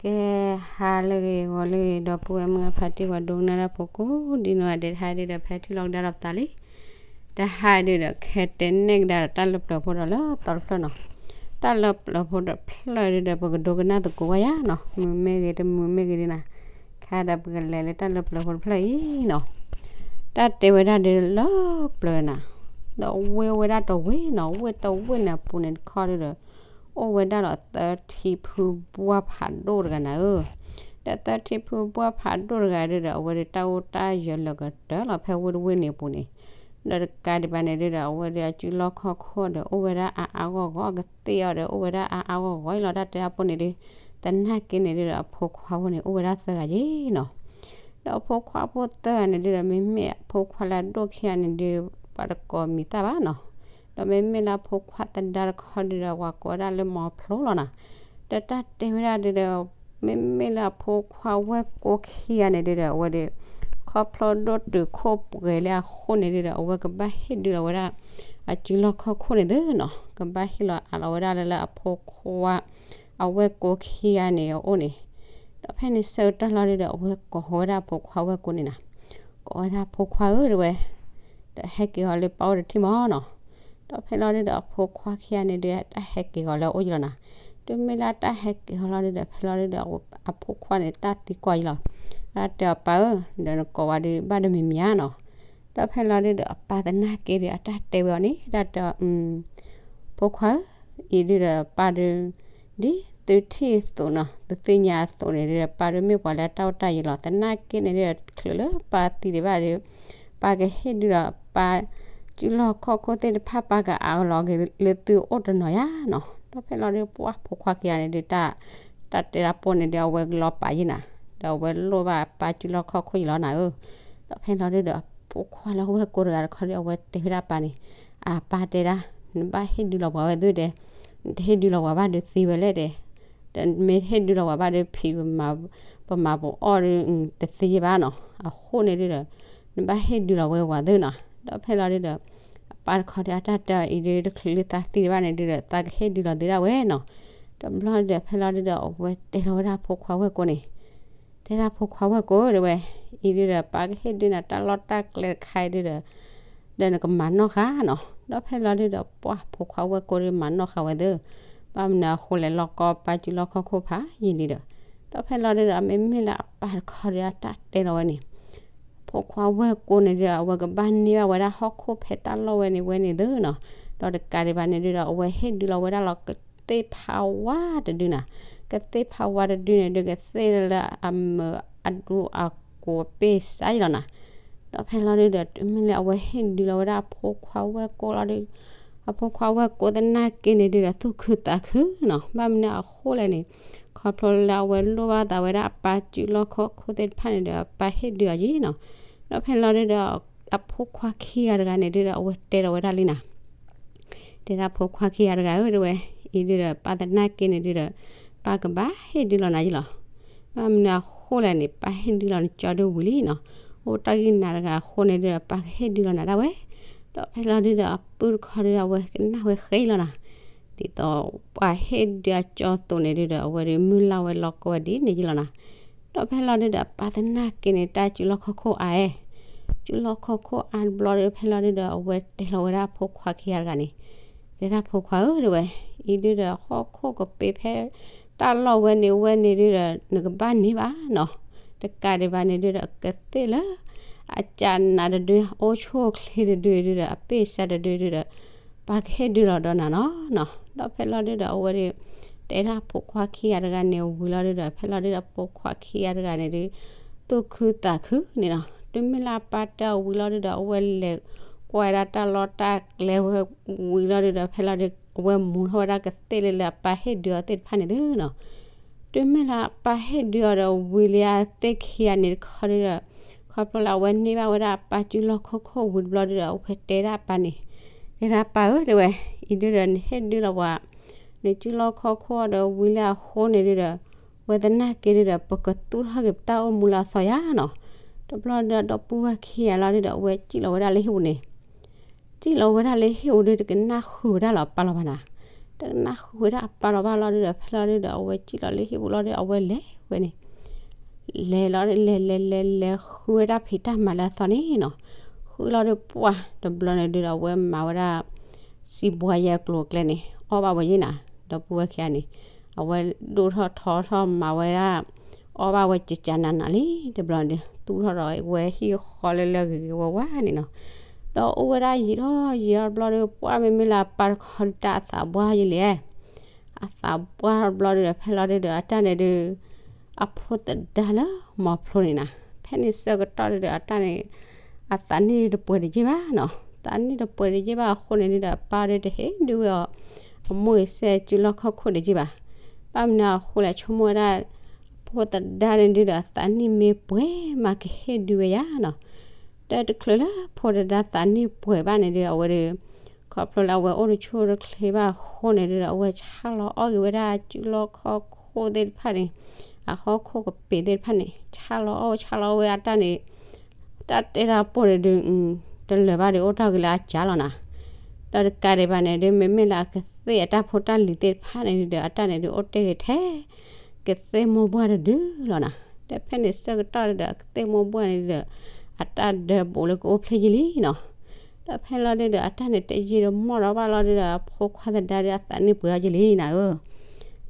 ကဲ ဟါလၢအဂ့ၤ ဂီၤလၢအဂ့ၤ ဒီပုၢ်ဝဲၢ်မုၢ်အဖါတံၢ် ပှၤဒိကနၣ်တၢ်ဖိကိးဒ်နီၢ်ဂၤဒဲး တဟါဒုဒီး ဖဲထံၣ်လိာ်ကဒါဒီးပသးလံ. တဟါဒုဒီး ခဲတဲနဲၣ်ကဒါဒီးတၢ်လၢပျၢၤဖိဒီးလၢသီတဖျၢၣ်နီၤ. တၢ်လၢပျၢၤဖိတဖျၢၣ်ဒုဒီး ပကဒိကနၣ်သကိးဝဲယါနီၤ, မုာ်မ့ၢ်ဂ့ၤ တမုာ်မ့ၢ်ဂ့ၤဒုနီၤ, ခဲဒီးပကလဲၤလၢတၢ်လၢပျၢၤဖိတဖျၢၣ်အံၤနီၤ. တၢ်တဲဝဲဒၣ်ဒုလၢပျၢၤနီၤ, ဒီးဝ့ၢ်အိၣ်ဝဲဒၣ်တဝ့ၢ်နီၤ, ဝ့ၢ်တဝ့ၢ်န့ၣ်အပူၤန့ၣ်တခီဒုဒီး အိၣ်ဝဲဒၣ်ဒီးသၢထံဖုဘှၢ်ဖးဒိၣ်တဂၤနၤဧၢ. ဒီးသၢထံဖုဘှၢ်ဖးဒိၣ်တဂၤဒုဒီး အဝဲဒုတၢ်အိၣ်တၢ်ယၢၤလၢာ်ကတၢၢ်လီၤ ဖဲဝ့ၢ်တဝ့ၢ်န့ၣ်အပူၤန့ၣ်, ဒီးတကးဒံးဘၣ်န့ၣ်ဒုဒီး အဝဲဒုအစုလီၢ်ခီၣ်ခိၣ်ဒီး အိၣ်ဝဲဒၣ်အါအါဂီၢ်ဂီၢ်, အကသ့ၣ်အီၤဒီး အိၣ်ဝဲဒၣ်အါအါဂီၢ်ဂီၢ်အံၤလီၤ. တၢ်တဲအဖိန့ၣ်ဒု, သနာ်က့န့ၣ်ဒုဒီး အဖိခွါဖိန့ၣ် အိၣ်ဝဲဒၣ်သၢဂၤယ့ၤနီၤ. ဒီးအဖိခွါဖိသၢဂၤန့ၣ်ဒုဒီး မ့မ့ၢ်အဖိခွါလၢအဒိၣ်ခံဂၤန့ၣ်ဒု ပှၤတကိးမံၤသၣ်ဘၣ်နီၤ. ဒီးမ့မ့ၢ်လၢအဖိခွါသဒါတခီဒုဒီး ပှၤကိးဝဲဒၣ်လၢမီၤဖျိလီၤနီၤ. ဒီးတၢ်တဲဝဲဒၣ်ဒုဒီး မ့မ့ၢ်လၢအဖိခွါဝဲၢ်ကိခံဂၤန့ၣ်ဒုဒီး အဝဲဒု ခီဖျိဒိၣ်တုာ်ခိၣ်ပှဲၤလၢအဃိန့ၣ်ဒုဒီး အဝဲကဘၣ်ဟ့ၣ်ဒုလီၤဝဲဒၣ် အစုလီၢ်ခီၣ်ခိၣ်န့ၣ်သုနီၤ, ကဘၣ်ဟ့ၣ်လီၤအးလီၤဝဲဒၣ်လၢ လၢအဖိခွါ အဝဲၢ်ကိခံဂၤန့ၣ်အအိၣ်န့ၣ်. ဒီးဖဲန့ၣ်ဆၢကတီၢ်လီၤဒုဒီး အဝဲကိးဃီၤဝဲဒၣ်အဖိခွါဝဲၢ်ကိန့ၣ်နီၤ, ကိးဝဲဒၣ်အဖိခွါဧၢ တဲဝဲ, ဒီးဟဲက့ၤဃီၤလၢပၢ်အိၣ်တထံၣ်မီၤနီၤ. ဒီးဖဲလီၤဒုဒီး အဖိခွါခံဂၤန့ၣ်ဒု တၢ်ဟဲက့ၤဃီၤလၢအအိၣ်ယလီၤနီၤ. တုၤမ့ၢ်လၢတၢ်ဟဲက့ၤဃီၤလီၤဒုဒီး ဖဲလီၤဒုဒီး အဖိခွါန့ၣ် တၢ်သံကွၢ်ယလီၤ. တၢ်တဲအီၤ ပၢ်ဧၢ, ဒီးနကိးဝဲဒုဘၣ်ဒီးမံၤမံၤဧါနီၤ. ဒီးဖဲလီၤဒုဒီး အပၢ်သနာ်က့ဒီး အတၢ်တဲဝဲအီၤန့ၣ် တၢ်တဲအီၤ ဖိခွါဧၢ, အံၤဒုဒီးပၢ်ဒု ဒ်သုထံၣ်အသိးနီၤ, သုသ့ၣ်ညါအသိးန့ၣ်ဒုဒီး ပၢ်ဒုမ့ၢ်ပှၤလၢတၢ်အိၣ်တၢ်ယၢၤလီၤ. သနာ်က့န့ၣ်ဒုဒီး ချုးလၢပၢ်သံဒံးဘၣ်ဒီး ပၢ်ကဟ့ၣ်ဒုဒီးပၢ်စုလီၢ်ခီၣ်ခိၣ်သ့ၣ်တဖၣ် ပၢ်ကအးလီၤက့ၤလၢသုအိၣ်တနီၤယါနီၤ. ဒီးဖဲလီၤဒု ပှၢ်ဖိခွါခံဂၤန့ၣ်ဒု တၢ် တၢ်တဲတၢ်ပိၢ်န့ၣ်ဒု အဝဲကလီၤပာ်ယံၤနၤ, ဒီးအဝဲလိၣ်ဘၣ်ပၢ်စုလီၢ်ခီၣ်ခိၣ်ယံၤလီၤနၤဧၢ. ဒီးဖဲလီၤဒုဒီး အဖိခွါလၢဝဲၢ်ကိတဂၤတခီဒု အဝဲတဲဝဲဒၣ်ပၢ်န့ၣ်, အပၢ်တဲဒၣ်, နဘၣ်ဟ့ၣ်ဒုလီၤပှၤဝဲသုတဲ, နတဟ့ၣ်ဒုလီၤပှၤဘၣ်ဒုသံဝဲလဲၣ်တဲ, ဒီးမ့ၢ်ဟ့ၣ်ဒုလီၤပှၤဘၣ်ဒုဖံး ပမၤပအီၣ်ဒု တသံယဘၣ်နီၤ. အဃိန့ၣ်ဒုဒီး နဘၣ်ဟ့ၣ်ဒုလီၤဝဲပှၤသုနီၤ. ဒီးဖဲလီၤဒုဒီး အပၢ်တခီဒု အတၢ်တဲအီၤအံၤဒု တချုးလၢသးသံဒံးဘၣ်န့ၣ်ဒုဒီး သးကဟ့ၣ်ဒုလီၤသုဒၣ်ဝဲနီၤ. တဘျီဒုဒီး ဖဲလီၤဒုဒီး အဝဲတဲလီၤဝဲဒၣ်ဖိခွါဝဲၢ်ကိန့ၣ်, တဲဒၣ်ဖိခွါဝဲၢ်ကိတဲဝဲ, အံၤဒုဒီး ပၢ်ကဟ့ၣ်ဒုနၤတၢ်လီၢ်တၢ်ကျဲတခါအံၤဒုဒီး ဒီးနကမၤနီၣ်ဃာ်နီၤ. ဒီးဖဲလီၤဒုဒီး ပှၢ်ဖိခွါဝဲၢ်ကိဒု မၤနီၣ်ဃာ်ဝဲသု, ဘၣ်မနုၤအဃိလဲၣ် လီၢ်ကီပၢ်စုလီၢ်ခီၣ်ခိၣ်ဖးယံၤလံဒီး. ဒီးဖဲလီၤဒုဒီး မ့မ့ၢ်လၢအပၢ်တခီဒု အတၢ်တဲလီၤဝဲန့ၣ်, ဖိခွါဝဲၢ်ကိန့ၣ်ဒုဒီး အဝဲကဘၣ်န့ၢ်ဘၣ်ဝဲဒၣ်ဟီၣ်ခိၣ်ဖဲတၢ်လီၢ်ဝဲန့ၣ်ဝဲန့ၣ်သုနီၤ. ဒီးတကးဒံးဘၣ်န့ၣ်ဒုဒီး အဝဲဟ့ၣ်ဒုလီၤဝဲဒၣ်လီၤကသ့ၣ်ဖးဝါတဒုနီၤ. ကသ့ၣ်ဖးဝါတဒုန့ၣ်ဒု ကသ့ၣ်လၢအမုာ်အဒူအကိးပ့ၢ်စါယံၤလီၤနီၤ. ဒီးဖဲလီၤဒုဒီး တုၤမ့ၢ်လၢအဝဲဟ့ၣ်ဒုလီၤဝဲဒၣ်အဖိခွါဝဲၢ်ကိလီၤဒု အဖိခွါဝဲၢ်ကိသနာ်က့န့ၣ်ဒုဒီး သူၣ်ခုသးခုနီၤ. ဘၣ်မနုၤအဃိလဲၣ်န့ၣ် ခီဖျိလၢအဝဲလိၣ်ဘၣ်သးဝဲဒၣ်အပၢ်စုလီၢ်ခီၣ်ခိၣ်သ့ၣ်တဖၣ်န့ၣ်ဒီး အပၢ်ဟ့ၣ်ဒုအီၤယံၤနီၤ. ဒီးဖဲလီၤဒုဒီး အဖိခွါခံဂၤတဂၤန့ၣ်ဒုဒီး အဝဲတဲလီၤဝဲဒၣ်လံနီၤ, တဲဒၣ်ဖိခွါခံဂၤတဂၤဧၢ တဲဝဲ, အံၤဒုဒီး ပၢ်သနာ်က့န့ၣ်ဒုဒီး ပၢ်ကဘၣ်ဟ့ၣ်ဒုလီၤနၤယံၤလီၤ. ဘၣ်မနုၤအဃိလဲၣ်န့ၣ် ပၢ်ဟ့ၣ်ဒုလီၤနကၠီဒုဝံၤလံနီၤ. အိၣ်တၢ်ဂံၢ်နၤတဂၤအဃိန့ၣ်ဒုဒီး ပၢ်ကဟ့ၣ်ဒုလီၤနၤဒၣ်ဝဲ. ဒီးဖဲလီၤဒုဒီး အပုၢ်တခီဒု အဝဲကနၣ်ဝဲဃဲလီၤနီၤ. ဒ်သိးပှၤဟ့ၣ်ဒုအကၠီအသိးန့ၣ်ဒုဒီး အဝဲဒုမုၢ်လၢ်ဝဲလီၤကီဝဲဒ်န့ၣ်ယံၤလီၤနီၤ. ဒီးဖဲလီၤဒုဒီး ပၢ်သနာ်က့န့ၣ် တၢ်စုလီၢ်ခီၣ်ခိၣ်အါအဲ, စုလီၢ်ခီၣ်ခိၣ်အါတဘျီဒီး ဖဲလီၤဒုဒီး အဝဲတဲလီၤဝဲဒၣ်ဖိခွါခံဂၤတဂၤန့ၣ်, တဲဒၣ်ဖိခွါဧၢ တဲဝဲ, အံၤဒုဒီး ဟီၣ်ခိၣ်ကပ့ၤဖဲ တၢ်လီၢ်ဝဲန့ၣ်ဝဲန့ၣ်ဒုဒီး နကဘၣ်န့ၢ်ဘၣ်နီၤ. တကးဒံးဘၣ်န့ၣ်ဒုဒီး ကသ့ၣ်လၢ အကးနးတဒု အိၣ်ဆူၣ်အိၣ်ချ့တဒုဒုဒီး အပ့ၢ်စါတဒုဒုဒီး ပၢ်ကဟ့ၣ်ဒုလီၤဒီးနၤနီၤနီၤ. ဒီးဖဲလီၤဒုဒီး အဝဲဒု တဲဒၣ်ဖိခွါခံဂၤတဂၤန့ၣ်ဝံၤလီၤဒုဒီး ဖဲလီၤဒုဒီး ဖိခွါခံဂၤတဂၤန့ၣ်ဒု သူၣ်ခုသးခုန့ၣ်နီၤ. တုၤမ့ၢ်လၢအပၢ်တဲအီၤဝံၤလီၤဒုဒီး အဝဲလဲၤကွၢ်ဝဲဒၣ်တၢ်လီၢ်တၢ်ကျဲဝဲဝံၤလီၤဒုဒီး ဖဲလီၤဒု အဝဲမူထီၣ်ဝဲဒၣ်ကသ့ၣ်လၢလၢအပၢ်ဟ့ၣ်ဒုအီၤသ့ၣ်တဖၣ်န့ၣ်သုနီၤ. တုၤမ့ၢ်လၢအပၢ်ဟ့ၣ်ဒုအီၤဒီးဝံၤလၢအသ့ၣ်ခံဂၤန့ၣ်တခီဒုဒီး ခီဖျိလၢအဝဲန့ၢ်ဘၣ်ဝဲဒၣ်အပၢ်စုလီၢ်ခီၣ်ခိၣ်ဝံၤတဘျီဒုဒီး အဝဲတဲဒၣ်အပၢ်န့ၣ်, တဲဒၣ်ပၢ်ဧၢ တဲဝဲ, အံၤဒုဒီးနဟ့ၣ်ဒုလီၤပှၤ နစုလီၢ်ခီၣ်ခိၣ်ဒီးဝံၤလၢအဃိန့ၣ်ဒုဒီး ဝဲသနာ်က့ဒုဒီး ပကသူၣ်ထီၣ်က့ၤပတၢ်အိၣ်မူလၢအသီယါနီၤ. တဘျီဒုဒီးဒီပုၢ်ဝဲၢ်ခံဂၤလီၤဒုဒီး အဝဲစံၣ်လီၤဝဲဒၣ်လၢဟံၣ်ပူၤန့ၣ် စံၣ်လီၤဝဲဒၣ်လၢဟံၣ်ပူၤဒု တကနၣ်ဃုာ်ဝဲဒၣ်လီၤပၢ်လီၤဘၣ်နၤ. တ တနၢ်ဃုာ်ဝဲဒၣ်အပၢ်လီၤဘၣ်လီၤဒုဒီး ဖဲလီၤဒုဒီး အဝဲစံၣ်လီၤလၢဟံၣ်ပူၤလီၤဒုဒီး အဝဲလဲၤဝဲန့ၣ် လဲၤလီၤ လဲၤလဲၤလဲၤလဲၤဃုဝဲဒၣ်ဖံးတၢ်မၤလၢအသီန့ၣ်နီၤ, ဃုလီၤဒုပှၢ်တဘျီန့ၣ်ဒုဒီး အဝဲမၤဝဲဒၣ် စံးဘှါယဲအကျိၤအကျဲန့ၣ် အီၣ်ဘၣ်ဝဲယဲနၤ, ဒီပုၢ်ဝဲၢ်ခံဂၤန့ၣ် အဝဲဒိၣ်ထီၣ်ထီထီၣ်မၤဝဲဒၣ် အီၣ်ဘၣ်ဝဲကကနးနးလံ တဘျီန့ၣ်ဒု သူၣ်ထီၣ်ဒီးဝဲဟံၣ်ဃီလၢလၢဂ့ၤဂ့ၤဝါဝါန့ၣ်နီၤ, ဒီးအိၣ်ဝဲဒၣ်ယံာ်ထီၣ်ယံာ်ထီၣ်တဘျီဒု ပှၢ်မ့မ့ၢ်လၢအပၢ်တခီဒုတၢ်အသးဘှါယဲလံ, အသးဘှါတဘျီဒုဒီး ဖဲလီၤဒုဒီး အတၢ်န့ၣ်ဒု အဖိသဒါလၢမီၤဖျိန့ၣ်နၤ, ဖဲန့ၣ်ဆၢကတီၢ်ဒုဒီး အတၢ်န့ၣ် အသးနံၣ်တပှဲၤတယ့ၢ်ဘၣ်နီၤ, သးနံၣ်တပှဲၤတယ့ၢ်ဘၣ်အဃိန့ၣ်ဒုဒီး အပၢ်ဒုတဟ့ၣ်ဒုဝဲအီၤ အမိၢ်အံၤစဲးစုလီၢ်ခီၣ်ခိၣ်တယ့ၢ်ဘၣ်, ဘၣ်မနုၤအဃိလဲၣ် ဆိကမိၣ်ဝဲဒၣ် အဖိသဒါန့ၣ်ဒုဒီး အသးနံၣ်မ့ၢ်ပှဲၤမးကဟ့ၣ်ဒုဝဲယၤနီၤ, ဒီးတချုးလၢဖိသဒါသးနံၣ်ပှဲၤဘၣ်န့ၣ်ဒု အဝဲဒု ခီဖျိလၢအဝဲအိၣ်တဆူၣ်အိၣ်တချ့ဘၣ်အဃိန့ၣ်ဒုဒီး အဝဲဆါလီၤအီၣ်က့ၤဝဲဒၣ်စုလီၢ်ခီၣ်ခိၣ်သ့ၣ်တဖၣ်န့ၣ်, အဟီၣ်ခိၣ်ကပ့ၤသ့ၣ်တဖၣ်န့ၣ် ဆါလီၤအီၣ်ဝဲဆါလီၤအီၣ်ဝဲအတၢ်န့ၣ်, တၢ်တဲတၢ်ပိၢ်န့ၣ်ဒု တလၢာ်ဘၣ်ဒု အိၣ်တ့ၢ်က့ၤလၢအစၢလီၤနၤ, ဒီးတကးဒံးဘၣ်န့ၣ်ဒု မ့မ့ၢ်လၢအကသ့ၣ်အတၢ်ဖိတၢ်လံၤသ့ၣ်တဖၣ်န့ၣ်ဒုဒီး အတၢ်န့ၣ်ဒု အိၣ်တ့ၢ်က့ၤထဲ ကသ့ၣ်မိၢ်ပှၢ်တဒုလီၤနၤ, ဒီးဖဲန့ၣ်ဆၢကတီၢ်ဒုဒီး အကသ့ၣ်မိၢ်ပှၢ်န့ၣ်ဒုဒီး အတၢ်ဒၢဘူးလၢကအိၣ်ဖျဲၣ်ယံာ်လံနီၤ, ဒီးဖဲလီၤဒုဒီး အတၢ်န့ၣ်တယံာ်တမီၢ်ဒီးဘၣ်လီၤဒုဒီး အဖိခွါသဒါဒုအသးနံၣ်ပှဲၤထီၣ်ယံာ်လံနၤဧၢ,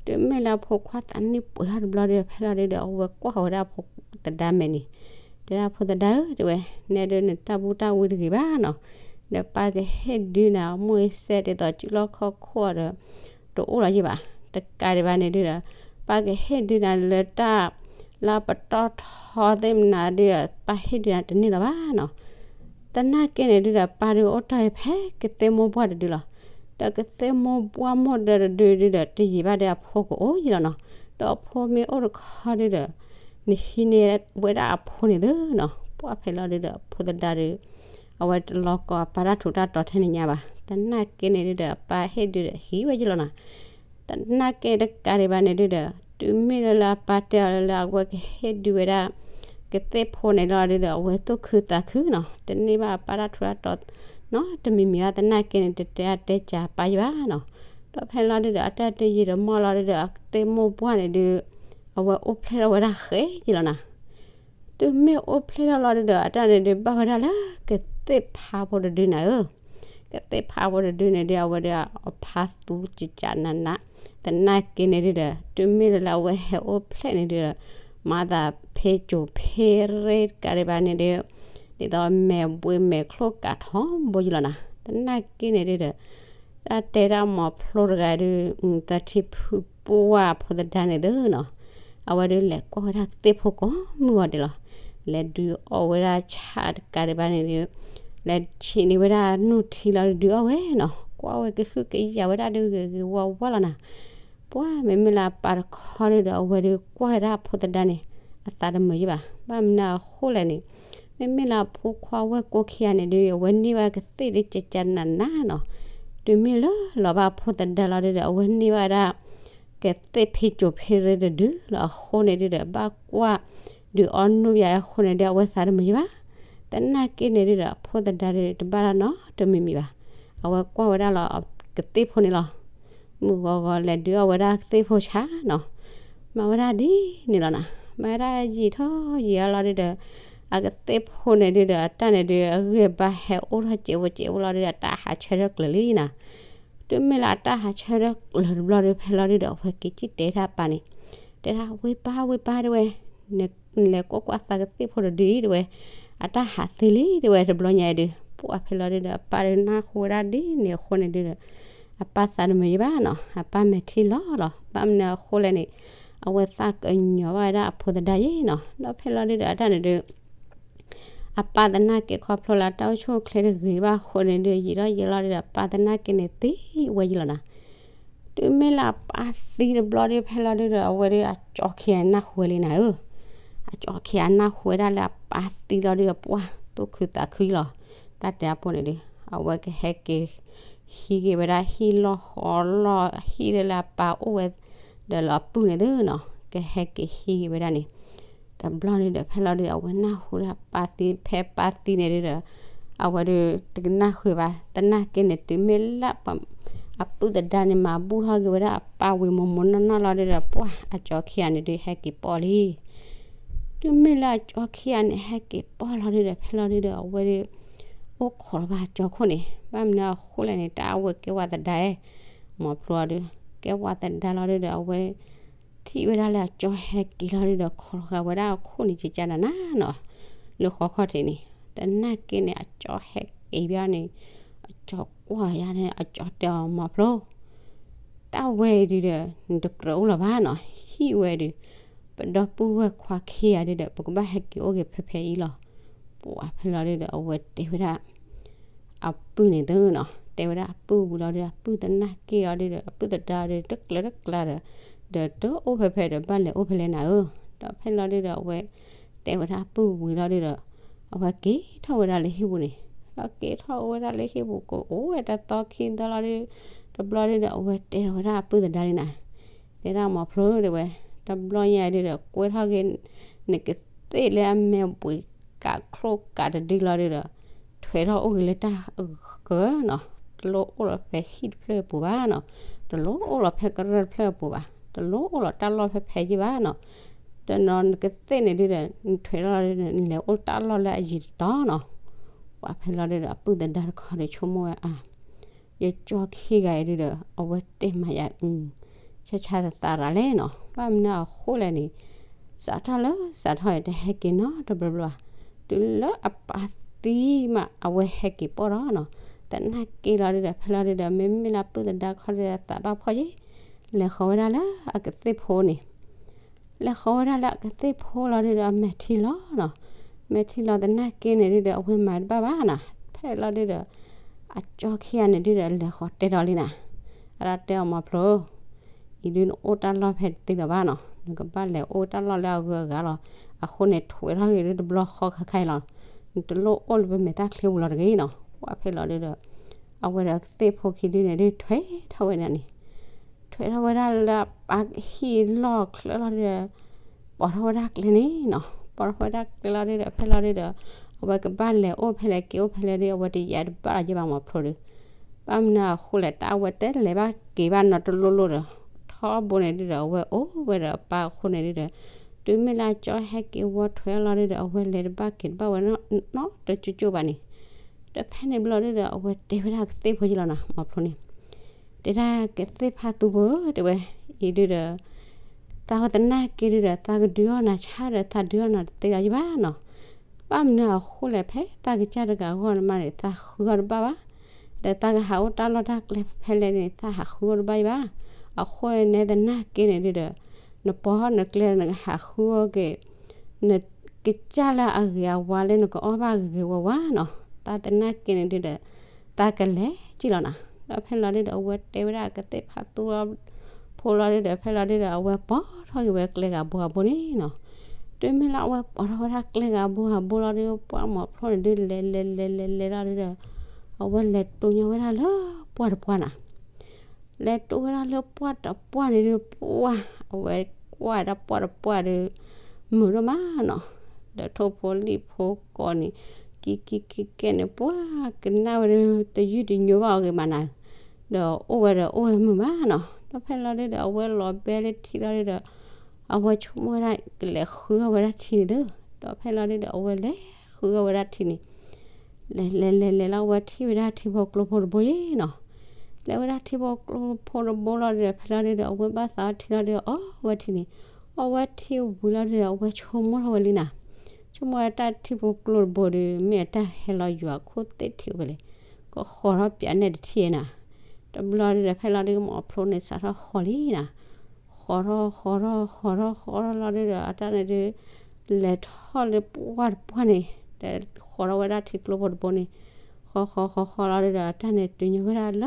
တုၤမ့ၢ်လၢအဖိခွါသးနံၣ်ပှဲၤထီၣ်တဘျီဒုဒီး ဖဲလီၤဒုဒီး အဝဲကွၢ်ဃီၤဝဲဒၣ်အဖိသဒါမဲာ်န့ၣ်, တဲဒၣ်ဖိသဒါဧၢ တဲဝဲ, နဲဒုနတၢ်ဘူၣ်တၢ်ဝံတဂ့ၤဘၣ်နီၤ, ဒီးပၢ်ကဟ့ၣ်ဒုနၤ မိၢ်အံၤစဲးဒ်သိးစုလီၢ်ခီၣ်ခိၣ်ဒီး တအိၣ်လီၤယံာ်ဘၣ်, တကးဒံးဘၣ်န့ၣ်ဒုဒီး ပၢ်ကဟ့ၣ်ဒုနၤလၢတၢ် လၢပတီၢ်ထီသ့ၣ်မနုၤဒုဒီး ပၢ်ဟ့ၣ်ဒုနၤတန့ၢ်လၢၤဘၣ်နီၤ, သနာ်က့န့ၣ်ဒုဒီး ပၢ်ဒုအိၣ်တ့ၢ်ဖဲကသ့ၣ်မိၢ်ပှၢ်တဒုလီၤ, ဒီးကသ့ၣ်မိၢ်ပှၢ်မိၢ်ဒၢတဒုဒုဒီး တယံာ်ဘၣ်ဒီးအဖိကအိၣ်ယံာ်လီၤနီၤ, ဒီးအဖိမ့ၢ်အိၣ်တခီဒုဒီး နဟံးန့ၢ်ဝဲဒၣ်အဖိန့ၣ်သ့နီၤ, ပှၢ်ဖဲလီၤဒုဒီး အဖိသဒါဒု အဝဲတလီၤကီအပၢ်တၢ်ထူးတၢ်တီၤထဲန့ၣ်ညါဘၣ်, သနာ်က့န့ၣ်ဒုဒီး အပၢ်ဟ့ၣ်ဒုဒီးဟံးဝဲယံာ်လီၤနီၤ, သနာ်က့တကးဒံးဘၣ်န့ၣ်ဒုဒီး တုၤမ့ၢ်လၢလၢအပၢ်တဲအီၤလၢလၢအဝဲကဟ့ၣ်ဒုဝဲဒၣ် ကသ့ၣ်ဖိန့ၣ်လီၤဒုဒီး အဝဲသူၣ်ခုသးခုနီၤ, တန့ၢ်ဘၣ်အပၢ်တၢ်ထူးတၢ်တီၤနီတမံၤမံၤဘၣ်, သနာ်က့န့ၣ် တတဲအတဲစှၤပၢ်ယံာ်ဘၣ်နီၤ, ဒီးဖဲလီၤဒုဒီး အတၢ်တယံာ်တမီၢ်လီၤဒုဒီး အကသ့ၣ်မိၢ်ပှၢ်န့ၣ်ဒု အဝဲအိၣ်ဖျဲၣ်ထီၣ်ဝဲဒၣ်ဃဲယံာ်လီၤနီၤ တုၤမ့ၢ်အိၣ်ဖျဲၣ်ထီၣ်လီၤဒုဒီး အတၢ်န့ၣ်ဒု ဘၣ်ဝဲဒၣ်လၢကသ့ၣ်ဖးဖိတဒုနၤဧၢ, ကသ့ၣ်ဖးဖိတဒုန့ၣ်ဒု အဝဲဒု အဖးသူကကနးနး, သနာ်က့န့ၣ်ဒုဒီး တုၤမ့ၢ်လၢလၢအဝဲဟဲအိၣ်ဖျဲၣ်န့ၣ်ဒုဒီး မၤသးဖ့ကၠိၤဖ့ရ့တကးဒံးဘၣ်န့ၣ်ဒု ဒ်သိးမဲာ်ဘှံးမဲာ်ချိၣ်ကးထီဘိယံာ်လီၤနီၤ, သနာ်က့န့ၣ်ဒုဒီး တၢ်တဲတၢ်မီၤဖျိတဂၤဒု သထံဖုပှၢ်ဖိသဒါန့ၣ်သ့နီၤ, အဝဲဒုလဲၤကွၢ်ဝဲဒၣ်ကသ့ၣ်ဖိကိးမုၢ်ဂီၤဒဲးလီၤ, လဲၤဒုးအီၣ်ဝဲဒၣ်ဆၣ်တကးဒံးဘၣ်န့ၣ်ဒု လဲၤဆံးန့ၢ်ဝဲဒၣ်နူၢ်ထံလီၤဒုးအီၣ်ဝဲနီၤ, ကွၢ်ဝဲကဟုကယာ်ဝဲဒၣ်ဒုဂ့ၤဂ့ၤဝါဝါလီၤနီၤ, ပှၢ်မ့မ့ၢ်လၢအပၢ်တခီဒုဒီး အဝဲဒုကွၢ်ဝဲဒၣ်အဖိသဒါန့ၣ် အသးတမုာ်ယံာ်ဘၣ်, ဘၣ်မနုၤအဃိလဲၣ်န့ၣ် မ့မ့ၢ်လၢအဖိခွါဝဲၢ်ကိးခံဂၤန့ၣ်ဒု အဝဲန့ၢ်ဘၣ်ကသ့ၣ်ဒုကကနးနးနီၤ, တုၤမ့ၢ်လၢလီၤဘၣ်အဖိသဒါလီၤဒုဒီး အဝဲန့ၢ်ဘၣ်ဝဲဒၣ် ကသ့ၣ်ဖ့ကၠိၤဖ့ရ့တဒုလီၤအဃိန့ၣ်ဒုဒီး ဘၣ်ကွၢ်ဒုးအီၣ်နူၢ်ယါအဃိန့ၣ်ဒု အဝဲသးတမုာ်ယံာ်ဘၣ်, သနာ်က့န့ၣ်ဒုဒီး အဖိသဒါဒုတဘၣ်တၢ်နီတမံၤမံၤဘၣ်, အဝဲကွၢ်ဝဲဒၣ်လီၤကသ့ၣ်ဖိန့ၣ်လီၤ, မုၢ်ဂီၤဂီၤလဲၤဒုးအီၣ်ဝဲဒၣ်ကသ့ၣ်ဖိဆၣ်နီၤ, မၤဝဲဒၣ်ဒ်န့ၣ်လီၤနီၤ, မၤဝဲဒၣ်ယံာ်ထီၣ်ယံာ်အါလီၤဒုဒီး အကသ့ၣ်ဖိန့ၣ်ဒုဒီး အတၢ်န့ၣ်ဒု အဂံၢ်အဘါဟဲအိၣ်ထီၣ်စဲးဖိစဲးဖိလီၤဒုဒီး အတၢ်ဟးဆၢထၢၣ်ကျၢၤလံနီၤ, တုၤမ့ၢ်လၢအတၢ်ဟးဆၢထၢၣ်ကျၢၤတဘျီဒု ဖဲလီၤဒုဒီး အဝဲက့ၤစံၣ်တဲတၢ်ပၢ်န့ၣ်, တဲဒၣ်ဝ့ၢ်ပၢ်ဝ့ၢ်ပၢ်တဲဝဲ, နလဲၤကွၢ်ကွၢ်သးကသ့ၣ်ဖိတဒုအံၤတဲဝဲ, အတၢ်ဟးသ့လံတဲဝဲ တဘျီညါအံၤဒု, ပှၢ်ဖဲလီၤဒုဒီး အပၢ်ဒုနၢ်ဟူဝဲဒၣ်ဒ်န့ၣ်အဃိန့ၣ်ဒုဒီး အပၢ်သးတမုာ်ယံာ်ဘၣ်နီၤ, အပၢ်မဲာ်ထံလီၤလီၤ, ဘၣ်မနုၤအဃိလဲၣ်န့ၣ် အဝဲသးကညီၤဘၣ်ဝဲဒၣ်အဖိသဒါယံာ်နီၤ, ဒီးဖဲလီၤဒုဒီး အတၢ်န့ၣ်ဒု အပၢ်သနာ်က့ခီဖျိလၢတၢ်အိၣ်ဆူၣ်အိၣ်ချ့တဂ့ၤဘၣ်အဃိန့ၣ်ဒု ယံာ်ထီၣ်ယံာ်လီၤဒုဒီး အပၢ်သနာ်က့န့ၣ်သံဝဲယံာ်လီၤနီၤ, တုၤမ့ၢ်လၢအပၢ်သံတဘျီဒု ဖဲလီၤဒုဒီး အဝဲဒု အကၠီခံဂၤနၢ်ဟူဝဲလံနၤဧၢ, အကၠီခံဂၤနၢ်ဟူဝဲဒၣ်လၢအပၢ်သံလီၤဒုဒီး ပှၢ်သူၣ်ခုသးခုလီၤ, တၢ်တဲအပိၢ်န့ၣ်ဒု အဝဲကဟဲက့ၤဟံးက့ၤဝဲဒၣ်ဟံၣ်လီၢ်ဃီလီၢ်ဟံၣ်လၢလၢအပၢ်အိၣ်ဝဲ ဒီးလၢအပုၢ်န့ၣ်သ့နီၤ, ကဟဲက့ၤဟံးက့ၤဝဲဒၣ်န့ၣ်, တဘျီန့ၣ်ဒီး ဖဲလီၤဒုဒီး အဝဲနၢ်ဟူဒၣ်ပၢ်သံ ဖဲပၢ်သံန့ၣ်ဒုဒီး အဝဲဒု တကနၣ်ဃုာ်ဘၣ်, သနာ်က့န့ၣ် တုၤမ့ၢ်လၢပ အပုၢ်သဒါန့ၣ် မၤဘူၣ်ထီၣ်က့ၤဝဲဒၣ်အပၢ်ဝံၤမိၢ်မိၢ်နီၢ်နီၢ်လီၤဒုဒီး ပှၢ်အကၠီခံဂၤန့ၣ်ဒုး ဟဲက့ၤပီၣ်လံ. တုၤမ့ၢ်လၢအကၠီခံဂၤန့ၣ် ဟဲက့ၤပီၣ်လီၤဒုဒီး ဖဲလီၤဒုဒီး အဝဲဒုး အိၣ်ခိးလီၤဘၣ်အကၠီခိၣ်န့ၣ် ဘၣ်မနုၤအဃိလဲၣ်န့ၣ် တၢ်အဝဲကဲဝဲသဒါ မီၤဖျိဒုး ကဲဝဲသဒါလီၤဒုဒီး အဝဲထံၣ်ဝဲဒၣ်လၢအကၠီဟဲက့ၤလီၤဒုဒီး ခိးလီၤဃာ်ဝဲဒၣ်အခိၣ်န့ၣ် ကကနၤနၤနီၤ လၢဃီခီၣ်ထံးန့ၣ် သနာ်က့န့ၣ် အကၠီဟဲက့ၤဘၣ်န့ၣ် အကၠီကွၢ်ယါန့ၣ် အကၠီတဲအီၤ မီၤဖျိ တၢ်ဝဲအံၤဒုဒီး နတကြၢးအိၣ်လၢၤဘၣ်နီၤ ဟံၣ်ဝဲဒုး ပဒီပုၢ်ဝဲၢ်ခွါခံဂၤဒုဒီး ပကဘၣ်ဟဲက့ၤအိၣ်က့ၤဖဲဖဲအံၤလီၤ. ပှၤဖဲလီၤဒုဒီး အဝဲတဲဝဲဒၣ် အပုၢ်န့ၣ်သုနီၤ တဲဝဲဒၣ်အပုၢ်ဝံၤလီၤဒုဒီး အပုၢ်သနာ်က့အီၤဒုဒီး အပုၢ်သဒါဒုဒီး တကျၢၤတကျါဒီး ဒီးတအိၣ်ဖဲဖဲဒီး ဘၣ်လဲၤအိၣ်ဖဲလဲၣ်နၤဧၢ, ဒီးဖဲလီၤဒုဒီး အဝဲတဲဝဲဒၣ်အပုၢ်ဝံၤလီၤဒုဒီး အဝဲက့ၤထီၣ်ဝဲဒၣ်လၢဟံၣ်ပူၤန့ၣ်, ဒီးက့ၤထီၣ်ဝဲဒၣ်လၢဟံၣ်ပူၤ ကအိၣ်ဝဲတၢ်သီခံသီလီၤဒု, တဘျီဒုဒီး အဝဲတဲထီၣ်ဝဲဒၣ်အပုၢ်သဒါလံနၤ, တဲဒၣ်မီၤဖျိတဲဝဲ, တဘျီညါဒုဒီး ကွဲထီၣ်က့ၤ နကသ့ၣ်လၢအမဲာ်ဘှံးကးချိၣ်ကးတဒုလီၤဒုဒီး ထွဲထီၣ်အိၣ်က့ၤလၢတၢ်အဂၢၢ်နီၤ, တလိၣ်အိၣ်လီၤဖဲဟံၣ်တဖျၢၣ်အပူၤဘၣ်နီၤ, တလိၣ်အိၣ်လီၤဖဲကရၢၢ်တဖျၢၣ်အပူၤဘၣ်, တလိၣ်အိၣ်လီၤတၢ်လီၢ်ဖဲဖဲယံၣ်ဘၣ်နီၤ, တနီၤနကသ့ၣ်န့ၣ်ဒုဒီး နထွဲထီၣ်လီၤဒုဒီး နလဲၤအိၣ်တၢ်လီၢ်လၢအယံၤတတီၤနီၤ, ပှၤဖဲလီၤဒုဒီး အပုၢ်သဒါတခီဒီးဆိကမိၣ်ဝဲအါ ယကၠီခံဂၤအံၤဒုဒီး အဝဲတဲမၤယၤအု, ဆါဆါသးသးရၤလဲၣ်နီၤ, ဘၣ်မနုၤအဃိလဲၣ်န့ၣ်, စးထီၣ်လၢစးထီၣ်အံၤ တဟဲက့ၤနီတဘျီဘျီဘၣ်, တုၤလၢအပၢ်သံမး အဝဲဟဲက့ၤပီၣ်ဒီးနီၤ, သနာ်က့လီၤဒုဒီး ဖဲလီၤဒုဒီး မ့မ့ၢ်လၢအပုၢ်သဒါခီဒုဒီး သးဘၣ်ဖှီၣ်ယံၤ, လဲၤဃီၤဝဲဒၣ်လၢအကသ့ၣ်ဖိန့ၣ် လဲၤဃီၤဝဲဒၣ်လၢအကသ့ၣ်ဖိလီၤဒုဒီး အမဲာ်ထံလီၤနီၤ, မဲာ်ထံလီၤသနာ်က့န့ၣ်ဒုဒီး အဝဲမၤတဘၣ်ဘၣ်နီၤ, ဖဲလီၤဒုဒီး အကၠီခံဂၤန့ၣ်ဒုဒီး လဲၤဃီၤတဲာ်ဒီးလံနၤ, အဒၣ်တဲအီၤမီၤဖျိ အံၤဒုနအိၣ်တၢ်လီၢ်ဖဲတသ့လၢၤဘၣ်နီၤ, နကဘၣ်လဲၤအိၣ်တၢ်လီၢ်လၢအဂုၤအဂၤလီၤ, အဃိန့ၣ်ထွဲထီၣ်ဂ့ၤဒုတဘျီဃီခါခါအံၤလီၤ, နတလိၣ်အိၣ်လၢပမဲာ်တၢ်ချံပူၤလီၤတဂ့ၤနီၤ, ပှၤဖဲလီၤဒုဒီး အဝဲဒီးကသ့ၣ်ဖိခံဒုန့ၣ်ဒုထွဲထီၣ်ဝဲဒၣ်န့ၣ် ထွဲထီၣ်ဝဲဒၣ်လၢအပၢ်ဟံၣ်လီၢ်ချၢလီၤဒုဒီး ပိာ်ထီၣ်ဝဲဒၣ်ကျဲန့ၣ်နီၤ, ပိာ်ထီၣ်ဝဲဒၣ်ကျဲလီၤဒုဒီး ဖဲလီၤဒုဒီး အဝဲကဘၣ်လဲၤအိၣ်ဖဲလဲၣ်က့ၤအိၣ်ဖဲလဲၣ်ဒု အဝဲတယာ်တဘၣ်လီၤက့ၤဘၣ်မီၤဖျိဒု, ဘၣ်မနုၤအဃိလဲၣ် တၢ်အဝဲတဲလဲၤဘၣ်က့ၤဘၣ်နီတလိၣ်လိၣ်ဒီး ထီဘိန့ၣ်ဒုဒီး အဝဲအိၣ်ဝဲဒီးအပၢ်အဃိန့ၣ်ဒုဒီး တုၤမ့ၢ်လၢအကၠီဟဲက့ၤဝီထွဲလီၤဒုဒီး အဝဲလဲၤတဘၣ်က့ၤတဘၣ်ဝဲနီတကၠိကၠိဘၣ်န့ၣ်, ဒီးဖဲန့ၣ်ဘျီဒုဒီး အဝဲတဲဝဲဒၣ်ကသ့ၣ်ဖိယံၤလီၤနၤ မီၤဖျိန့ၣ် တဲဒၣ်ကသ့ၣ်ဖးသူဖိဧၢ တဲဝဲ, အံၤဒုဒီး သးဝဲသနာ်က့ဒုဒီး သးကဒုးအီၣ်နၤဆါဒီး သးဒုးအီၣ်နၤတသ့လၢၤယဘၣ်နီၤ, ဘၣ်မနုၤအဃိလဲၣ် ဖဲသးကစၢ်တဂၤအဂီၢ်န့ၣ်မးန့ၣ် သးဃုအီၣ်တဘၣ်ဘၣ်, ဒီးသးကဟးအိၣ်တၢ်လီၢ်တၢ်ကျဲဖဲလဲၣ်န့ၣ် သးဟးဃုအီၣ်တဘၣ်ယဘၣ်, အဃိန့ၣ်သနာ်က့န့ၣ်ဒုဒီး နပိာ်ထီၣ်နကျဲ နကဟးဃုအီၣ်က့ၤ နကစၢ်လၢအဂ့ၤအဝါလၢနကအီၣ်ဘၣ်ဂ့ၤဂ့ၤဝါဝါနီၤ, သးသနာ်က့န့ၣ်ဒုဒီး သးကလဲၤကံၣ်လီၤနၤ, ဒီးဖဲလီၤဒုဒီး အဝဲတဲဝဲဒၣ်ကသ့ၣ်ဖးသူဖိလီၤဒုဒီး ဖဲလီၤဒုဒီး အဝဲပိာ်ထီၣ်က့ၤဝဲကျဲဂၤဘိဂၤဘိန့ၣ်နီၤ, တုၤမ့ၢ်လၢအဝဲပိာ်ထီၣ်ဝဲဒၣ်ကျဲဂၤဘိဂၤဘိလီၤဒု ပှၢ်မီၤဖျိန့ၣ်ဒု လဲၤလဲၤလဲၤလဲၤလဲၤလီၤဒုဒီး အဝဲလဲၤတိညိဝဲဒၣ်လၢပှၢ်တပှၢ်နၤ လဲၤတိဝဲဒၣ်လၢပှၢ်တပှၢ်န့ၣ်ဒု ပှၢ် အဝဲကွၢ်ဒၣ်ပှၢ်တပှၢ်ဒု မုာ်ဒိၣ်မးနီၤ, ဒီးထိၣ်ဖိလံၣ်ဖိကိးန့ၣ် ကံကံကဲကဲန့ၣ် ပှၢ်ကနၣ်ဝဲဒု တယုၢ်တညိဘၣ်အီၤဂ့ၤမးနၤ, ဒီးအိၣ်ဝဲဒီးအိၣ်ဝဲမုာ်မးနီၤ, ဒီးဖဲလီၤဒုဒီး အဝဲလီၤဘဲလၢထံလီၤဒုဒီး အဝဲဆိကမိၣ်ဝဲဒၣ်ကလဲၤဃုအီၣ်ဝဲဒၣ်ထံန့ၣ်သု, ဒီးဖဲလီၤဒုဒီး အဝဲလဲၤဃုအီၣ်ဝဲဒၣ်ထံန့ၣ် လဲၤလဲၤလဲၤလဲၤလီၤ အဝဲထံၣ်ဝဲဒၣ်ထံဖိကျိဖိတဘိယံၤနီၤ, လဲၤဝဲဒၣ်ထံဖိကျိဖိတဘိလီၤဒုဒီး ဖဲလီၤဒုဒီး အဝဲဘၣ်သးအီထံလီၤဒုဒီး အီၣ်ဝဲထံန့ၣ်, အီၣ်ဝဲထံဝံၤလီၤဒုဒီး အဝဲဆိကမိၣ်ထီၣ်ဝဲလံနၤ, ဆိကမိၣ်ဝဲတၢ်ထံဖိကျိတဘိဒု မ့ၢ်အတၢ်ဟဲလီၤယွၤခိၣ်သ့ၣ်ထံးဝဲလဲၣ်, ကဃီၤထီၣ်ပၠးနဲၣ်တထံၣ်နၤ, တဘျီဒုဒီး ဖဲလီၤဒုမီၤဖျိန့ၣ် စးထီၣ်ဃီၤလံနၤဃီၤထီၣ်ဃီၤထီၣ်ဃီၤထီၣ်လီၤဒုဒီး အတၢ်န့ၣ်ဒု လဲၤထီၣ်လၢပှၢ်တပှၢ်န့ၣ် ဒီးဃီၤထီၣ်ဝဲဒၣ်ထံကျိဖိတဘိန့ၣ် ဃီၤဃီၤဃီၤဃီၤလီၤဒုဒီး အတၢ်န့ၣ်တုၤညီဝဲဒၣ်လၢ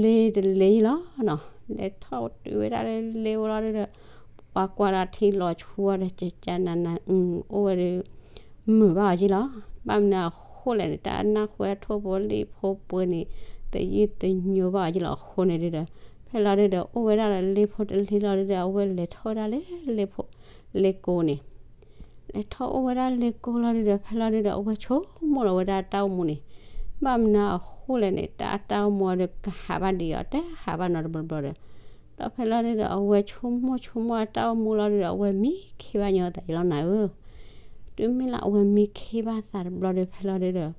လ့တလ့ယံၤလီၤနီၤ, လဲၤထီၣ်တုၤဝဲဒၣ်လၢလ့ဝဲလီၤဒုဒီး ပှၤကွၢ်ဒီးထံလီၤဆူအီၤဒီး ကကနၤနၤအု အိၣ်ဝဲဒု မုာ်ဘၣ်အီၤယံၤလီၤ, ဘၣ်မနုၤအဃိလဲၣ်န့ၣ် တၢ်နၢ်ဟူဝဲထိၣ်ဖိလံၣ်ဖိပှဲၤန့ၣ် တယုၢ်တညိဘၣ်အီၤယံၤလီၤအဃိန့ၣ်ဒုဒီး ဖဲလီၤဒုဒီး အိၣ်ဝဲဒၣ်ဒီးလ့ဖိတလ့လီၤဒုဒီး အဝဲလဲၤထီၣ်ဝဲဒၣ်လၢလ့ဖိ လ့ကိန့ၣ် လဲၤထီၣ်အိၣ်ဝဲဒၣ်လ့ကိလီၤဒုဒီး ဖဲလီၤဒုဒီး အဝဲဆိကမိၣ်လီၤဝဲဒၣ်တၢ်အိၣ်မူန့ၣ်, ဘၣ်မနုၤအဃိ အဃိလဲၣ်န့ၣ် တၢ်အတၢ်အိၣ်မူဒီးကဟးဘၣ်ဒံးအီၤ တဟးဘၣ်နီတဘျီဘျီဒီး, ဒီးဖဲလီၤဒုဒီး အဝဲဆိကမိၣ်ဆိကမိၣ်အတၢ်အိၣ်မူလီၤဒုဒီး အဝဲမံခ့ဘၣ်ညီသးအံၤလီၤနၤဧၢ. တုၤမ့ၢ်လၢအဝဲမံခ့ဘၣ်သးတဘျီဒီး ဖဲလီၤဒုဒီး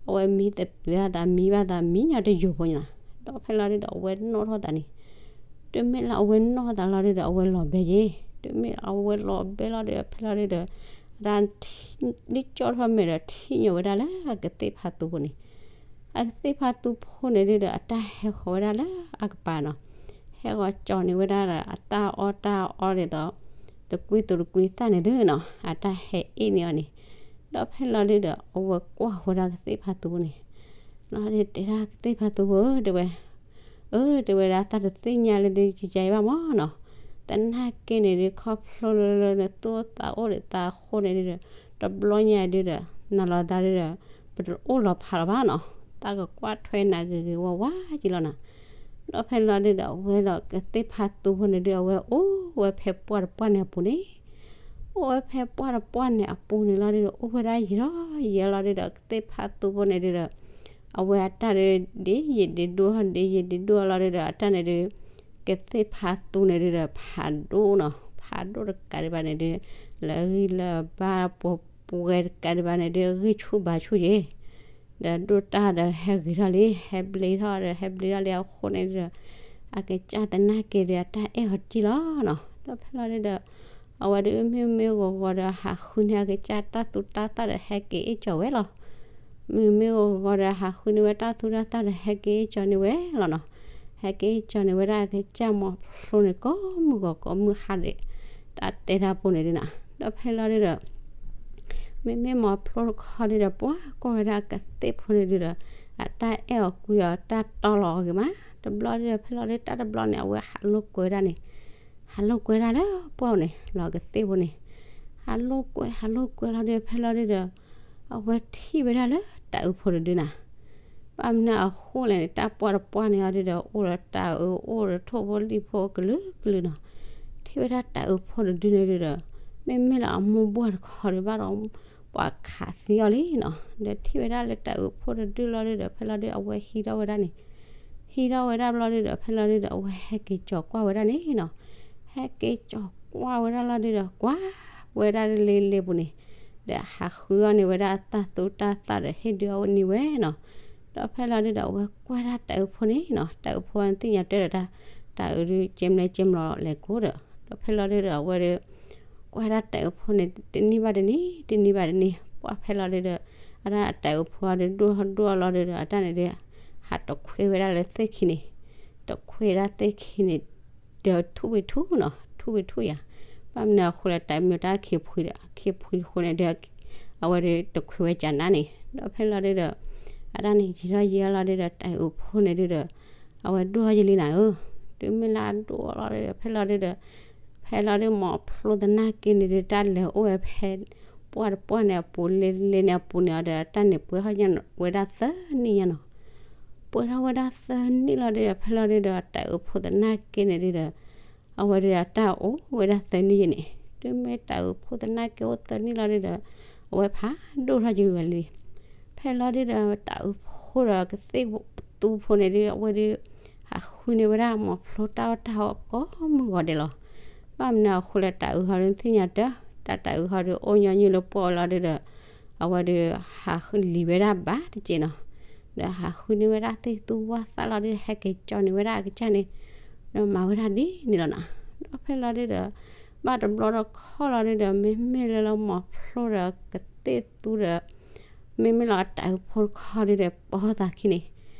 အဝဲမံသပၢၤသး မံဘၣ်သး မံညီတယိာ်ဖိန့ၣ်လီၤ. ဒီးဖဲလီၤဒုဒီး အဝဲနီၣ်ထီၣ်သးန့ၣ်, တုၤမ့ၢ်လၢအဝဲနီၣ်ထီၣ်သးလီၤဒုဒီး အဝဲလီၤဘဲယ့ၤ, တုၤမ့ၢ်လၢအဝဲလီၤဘဲလီၤဒုဒီး ဖဲလီၤဒုဒီး အတၢ်ဒ်ကၠီၣ်ထီၣ်မဲာ်ဒီး ထံၣ်ညီဝဲဒၣ်လၢအကသ့ၣ်ဖးသူဖိန့ၣ်, အကသ့ၣ်ဖးသူဖိန့ၣ်ဒုဒီး အတၢ်ဟဲဃီၤဝဲဒၣ်လၢအကပၤနီၤ, ဟဲဃီၤကၠီၤန့ၢ်ဝဲဒၣ်ဒီး အတၢ်အီၣ်တၢ်အီဒ်သိး တကွံသူၣ်တကွံသၣ်န့ၣ်သုနီၤ, အတၢ်ဟဲအ့ၣ်န့ၢ်အီၤန့ၣ်, ဒီးဖဲလီၤဒုဒီး အဝဲကွၢ်ဝဲဒၣ်ကသ့ၣ်ဖးသူဖိန့ၣ်, လီၤဒုတဲဒၣ်ကသ့ၣ်ဖးသူဖိဧၢ တဲဝဲ, အၢ တဲဝဲဒၣ် သးတသ့ၣ်ညါလၢဒုကကါအံၤဘၣ်မၢ်နီၤ, သနာ်က့န့ၣ်ဒု ခီဖျိလၢလၢနသူၣ်အိၣ်သးအိၣ်ဒံးသးအဃိန့ၣ်ဒုဒီး တဘျီညါဒုဒီး နၤလီၤသးဒုဒီး ပတအိၣ်လီၤဖးလီၤဘၣ်နီၤ, သးကကွၢ်ထွဲနၤဂ့ၤဂ့ၤဝါဝါက့ၤလီၤနၤ. ဒီးဖဲလီၤဒုဒီး အဝဲဒီးကသ့ၣ်ဖးသူဖိန့ၣ်ဒု အဝဲအိၣ်ဝဲဖဲပှၢ်တပှၢ်န့ၣ်အပူၤန့ၣ်, အိၣ်ဝဲဖဲပှၢ်တပှၢ်န့ၣ်အပူၤန့ၣ်လီၤဒုဒီး အိၣ်ဝဲဒၣ်ယံာ်ထီၣ်ယံာ်လီၤဒုဒီး ကသ့ၣ်ဖးသူဖိန့ၣ်ဒုဒီး အဝဲအတၢ်ဒု ဒ့ယံာ်ဒ့ဒိၣ်ထီၣ် ဒ့ယံာ်ဒ့ဒိၣ်လီၤဒုဒီး အတၢ်န့ၣ်ဒု ကသ့ၣ်ဖးသူန့ၣ်ဒုဒီး ဖးဒိၣ်နီၤ, ဖးဒိၣ်တကးဒံးဘၣ်န့ၣ်ဒု လၢအဂံၢ်လၢအဘါပှဲၤပှဲၤတကးဒံးဘၣ်န့ၣ်ဒု အဂံၢ်ဆူၣ်ဘါဆူၣ်ယ့ၤ ဒီးဒိၣ်တၢ်ဒီးဟဲဂ့ၤထီၣ်လံ ဟဲဘျ့ထီၣ်ဒီး ဟဲဘျ့ထီၣ်လံအဃိန့ၣ်ဒုဒီး အကစၢ်သနာ်က့ဒီး အတၢ်အဲၣ်အီၤတက့ၢ်လီၤနီၤ. ဒီးဖဲလီၤဒုဒီး အဝဲဒုမ့ၢ်မ့ၢ်ဂီၤဂီၤဒီး ဟးဃုန့ၢ်အကစၢ်တၢ်သူတၢ်သၣ်ဒီး ဟဲက့ၤအ့ၣ်ကၠီၤဝဲလီၤ. မ့ၢ်မ့ၢ်ဂီၤဂီၤဒီး ဟးဃုန့ၢ်ဝဲတၢ်သူတၢ်သၣ်ဒီး ဟဲက့ၤအ့ၣ်ကၠီၤန့ၢ်ဝဲလီၤနီၤ. ဟဲက့ၤအ့ၣ်ကၠီၤန့ၢ်ဝဲဒၣ်အကစၢ်မိၤဖျိန့ၣ် ကိးမုၢ်ဂီၤကိးမုၢ်ဟါဒီး တၢ်တဲတၢ်ဖိန့ၣ်ဒုနီၤ. ဒီးဖဲလီၤဒုဒီး မ့မ့ၢ်မိၤဖျိတခီဒုဒီး ပှၤကွၢ်ဝဲဒၣ်ကသ့ၣ်ဖိန့ၣ်ဒုဒီး အတၢ်အဲၣ်အီၤကွံအီၤ တၢ်တီလီၤအီၤဂ့ၤမး. တဘျီဒုဒီး ဖဲလီၤဒုတၢ်တဘျီန့ၣ် အဝဲဟးလိာ်ကွဲဝဲဒၣ်န့ၣ်, ဟးလိာ်ကွဲဒၣ်လၢပှၢ်န့ၣ် လီၤကသ့ၣ်ဖိန့ၣ်, ဟးလိာ်ကွဲ ဟးလိာ်ကွဲလီၤဒုဒီး ဖဲလီၤဒုဒီး အဝဲထံၣ်ဝဲဒၣ်လၢတၤအုးဖိတဒုနၤ. ဘၣ်မနုၤအဃိလဲၣ်န့ၣ် တၢ်ပှၢ်တပှၢ်န့ၣ်အီၤဒုဒီး အိၣ်ဒီးတၤအုး အိၣ်ဒီးထိၣ်ဖိလံၣ်ဖိကလုာ်ကလုာ်နီၤ. ထံၣ်ဝဲဒၣ်တၤအုးဖိတဒုန့ၣ်ဒုဒီး မ့မ့ၢ်လၢအမိၢ်ပှၢ်တခီဒုဘၣ်ဒီး ပှၤခးသံအီၤလံနီၤ. ဒီးထံၣ်ဝဲဒၣ်လၢတၤအုးဖိတဒုလီၤဒုဒီး ဖဲလီၤဒုအဝဲဟံးထီၣ်ဝဲဒၣ်န့ၣ်, ဟံးထီၣ်ဝဲဒၣ်ဘျီဒုဒီး ဖဲလီၤဒုဒီး အဝဲဟဲက့ၤကၠီၤကွၢ်ဝဲဒၣ်န့ၣ်နီၤ. ဟဲက့ၤကၠီၤကွၢ်ဝဲဒၣ်လီၤဒုဒီး ကွၢ်ဝဲဒၣ်လ့လ့ပူၤန့ၣ်, ဒီးဟးဃုအီၤန့ၢ်ဝဲဒၣ်အတၢ်သူတၢ်သၣ်ဒီး ဟ့ၣ်ဒုးအီၤန့ၢ်ဝဲနီၤ. ဒီးဖဲလီၤဒုဒီး အဝဲကွၢ်ဒၣ်တၤအုးဖိန့ၣ်နီၤ, တၤအုးဖိသ့ၣ်ညါတၢ်ဒီး တၤအုးဒုကဲမလဲကဲမလီၤလဲၤကိးဒီး ဒီးဖဲလီၤဒုဒီး အဝဲဒု ကွၢ်ဒၣ်တၤအုးဖိန့ၣ် တနံၣ်ဘၣ်တနံၣ် တနံၣ်ဘၣ်တနံၣ် ပှၢ်ဖဲလီၤဒုဒီး အတၢ်အတၤအုးဖိအီၤဒုဒိၣ်ထီၣ်ဒိၣ်ထီၣ်လီၤဒုဒီး အတၢ်န့ၣ်ဒု ဟးတခွဲဝဲဒၣ်လၢသ့ၣ်ခံန့ၣ်, တခွဲဒၣ်သ့ၣ်ခံန့ၣ် ဒီးထူၣ်ဝံၤထူၣ်နီၤ, ထူၣ်ဝံၤထူၣ်ယၤ, ဘၣ်မနုၤအဃိလဲၣ် တၤအုးမ့ၢ်တၢ်ခံဖှံဒီး ခံဖှံအဃိန့ၣ်ဒု အဝဲဒုတခွဲဝဲကနါန့ၣ် ဒီးဖဲလီၤဒုဒီး အတၢ်န့ၣ်ယံာ်ထီၣ်ယံာ်ထီၣ်လီၤဒုဒီး တၤအုးဖိန့ၣ်ဒုဒီး အဝဲဒိၣ်ထီၣ်ယလံနၤဧၢ, တုၤမ့ၢ်လၢအဒိၣ်လီၤဒုဒီး ဖဲလီၤဒုဒီး ဖဲလီၤဒု မိၤဖျိသနာ်က့န့ၣ်ဒု တၢ်လဲၤအိၣ်ဝဲဖဲ ပှၢ်တပှၢ်န့ၣ်အပူၤ လ့လ့န့ၣ်အပူၤန့ၣ်အီၤဒီး အတၢ်န့ၣ်ပှဲၤထီၣ်ဝဲဒၣ်သၢနံၣ်ညါနီၤ, ပှဲၤထီၣ်ဝဲဒၣ်သၢနံၣ်လီၤဒုဒီး ဖဲလီၤဒုဒီး တၤအုးဖိသနာ်က့န့ၣ်ဒုဒီး အဝဲဒုဒီး တၢ်အိၣ်ဝဲဒၣ်သၢနံၣ်ယဲန့ၣ်, တုၤမ့ၢ်တၤအုးဖိသနာ်က့အိၣ်သၢနံၣ်လီၤဒုဒီး အဝဲဖးဒိၣ်ထီၣ်က့ၤဝဲလံ, ဖဲလီၤဒုဒီး တၤအုးဖိဒီးကသ့ၣ်သူဖိန့ၣ်ဒု အဝဲဒု ဟးဃုန့ၢ်ဝဲဒၣ်မိၤဖျိတၢ်အီၣ်တၢ်အီကိးမုၢ်ဂီၤဒဲးလီၤ, ဘၣ်မနုၤအဃိလဲၣ် တၤအုးဟီဒုသ့ၣ်ညါတၢ် တၢ်တၤအုးဟီဒုအိၣ်ညီနုၢ်လၢပှၢ်လီၤဒုဒီး အဝဲဒု ဟးဃုလံၤဝဲဒၣ်ဘၣ်တက့ၢ်နီၤ, ဒီးဟးဃုန့ၢ်ဝဲဒၣ်သ့ၣ်သူဝၣ်သၣ်လီၤဒု ဟဲက့ၤကၠီၤန့ၢ်ဝဲဒၣ်အကစၢ်န့ၣ်, ဒီးမၤဝဲဒၣ်ဒ်န့ၣ်လီၤနီၤ, ဒီးဖဲလီၤဒုဒီး ဘၣ်တဘျီတခီၣ်လီၤဒုဒီး မ့မ့ၢ်လၢလၢမိၤဖျိဒီးကသ့ၣ်သူဒီး မ့မ့ၢ်လၢအတၤအုးဖိတခီဒုဒီး ပိာ်သးခံန့ၣ်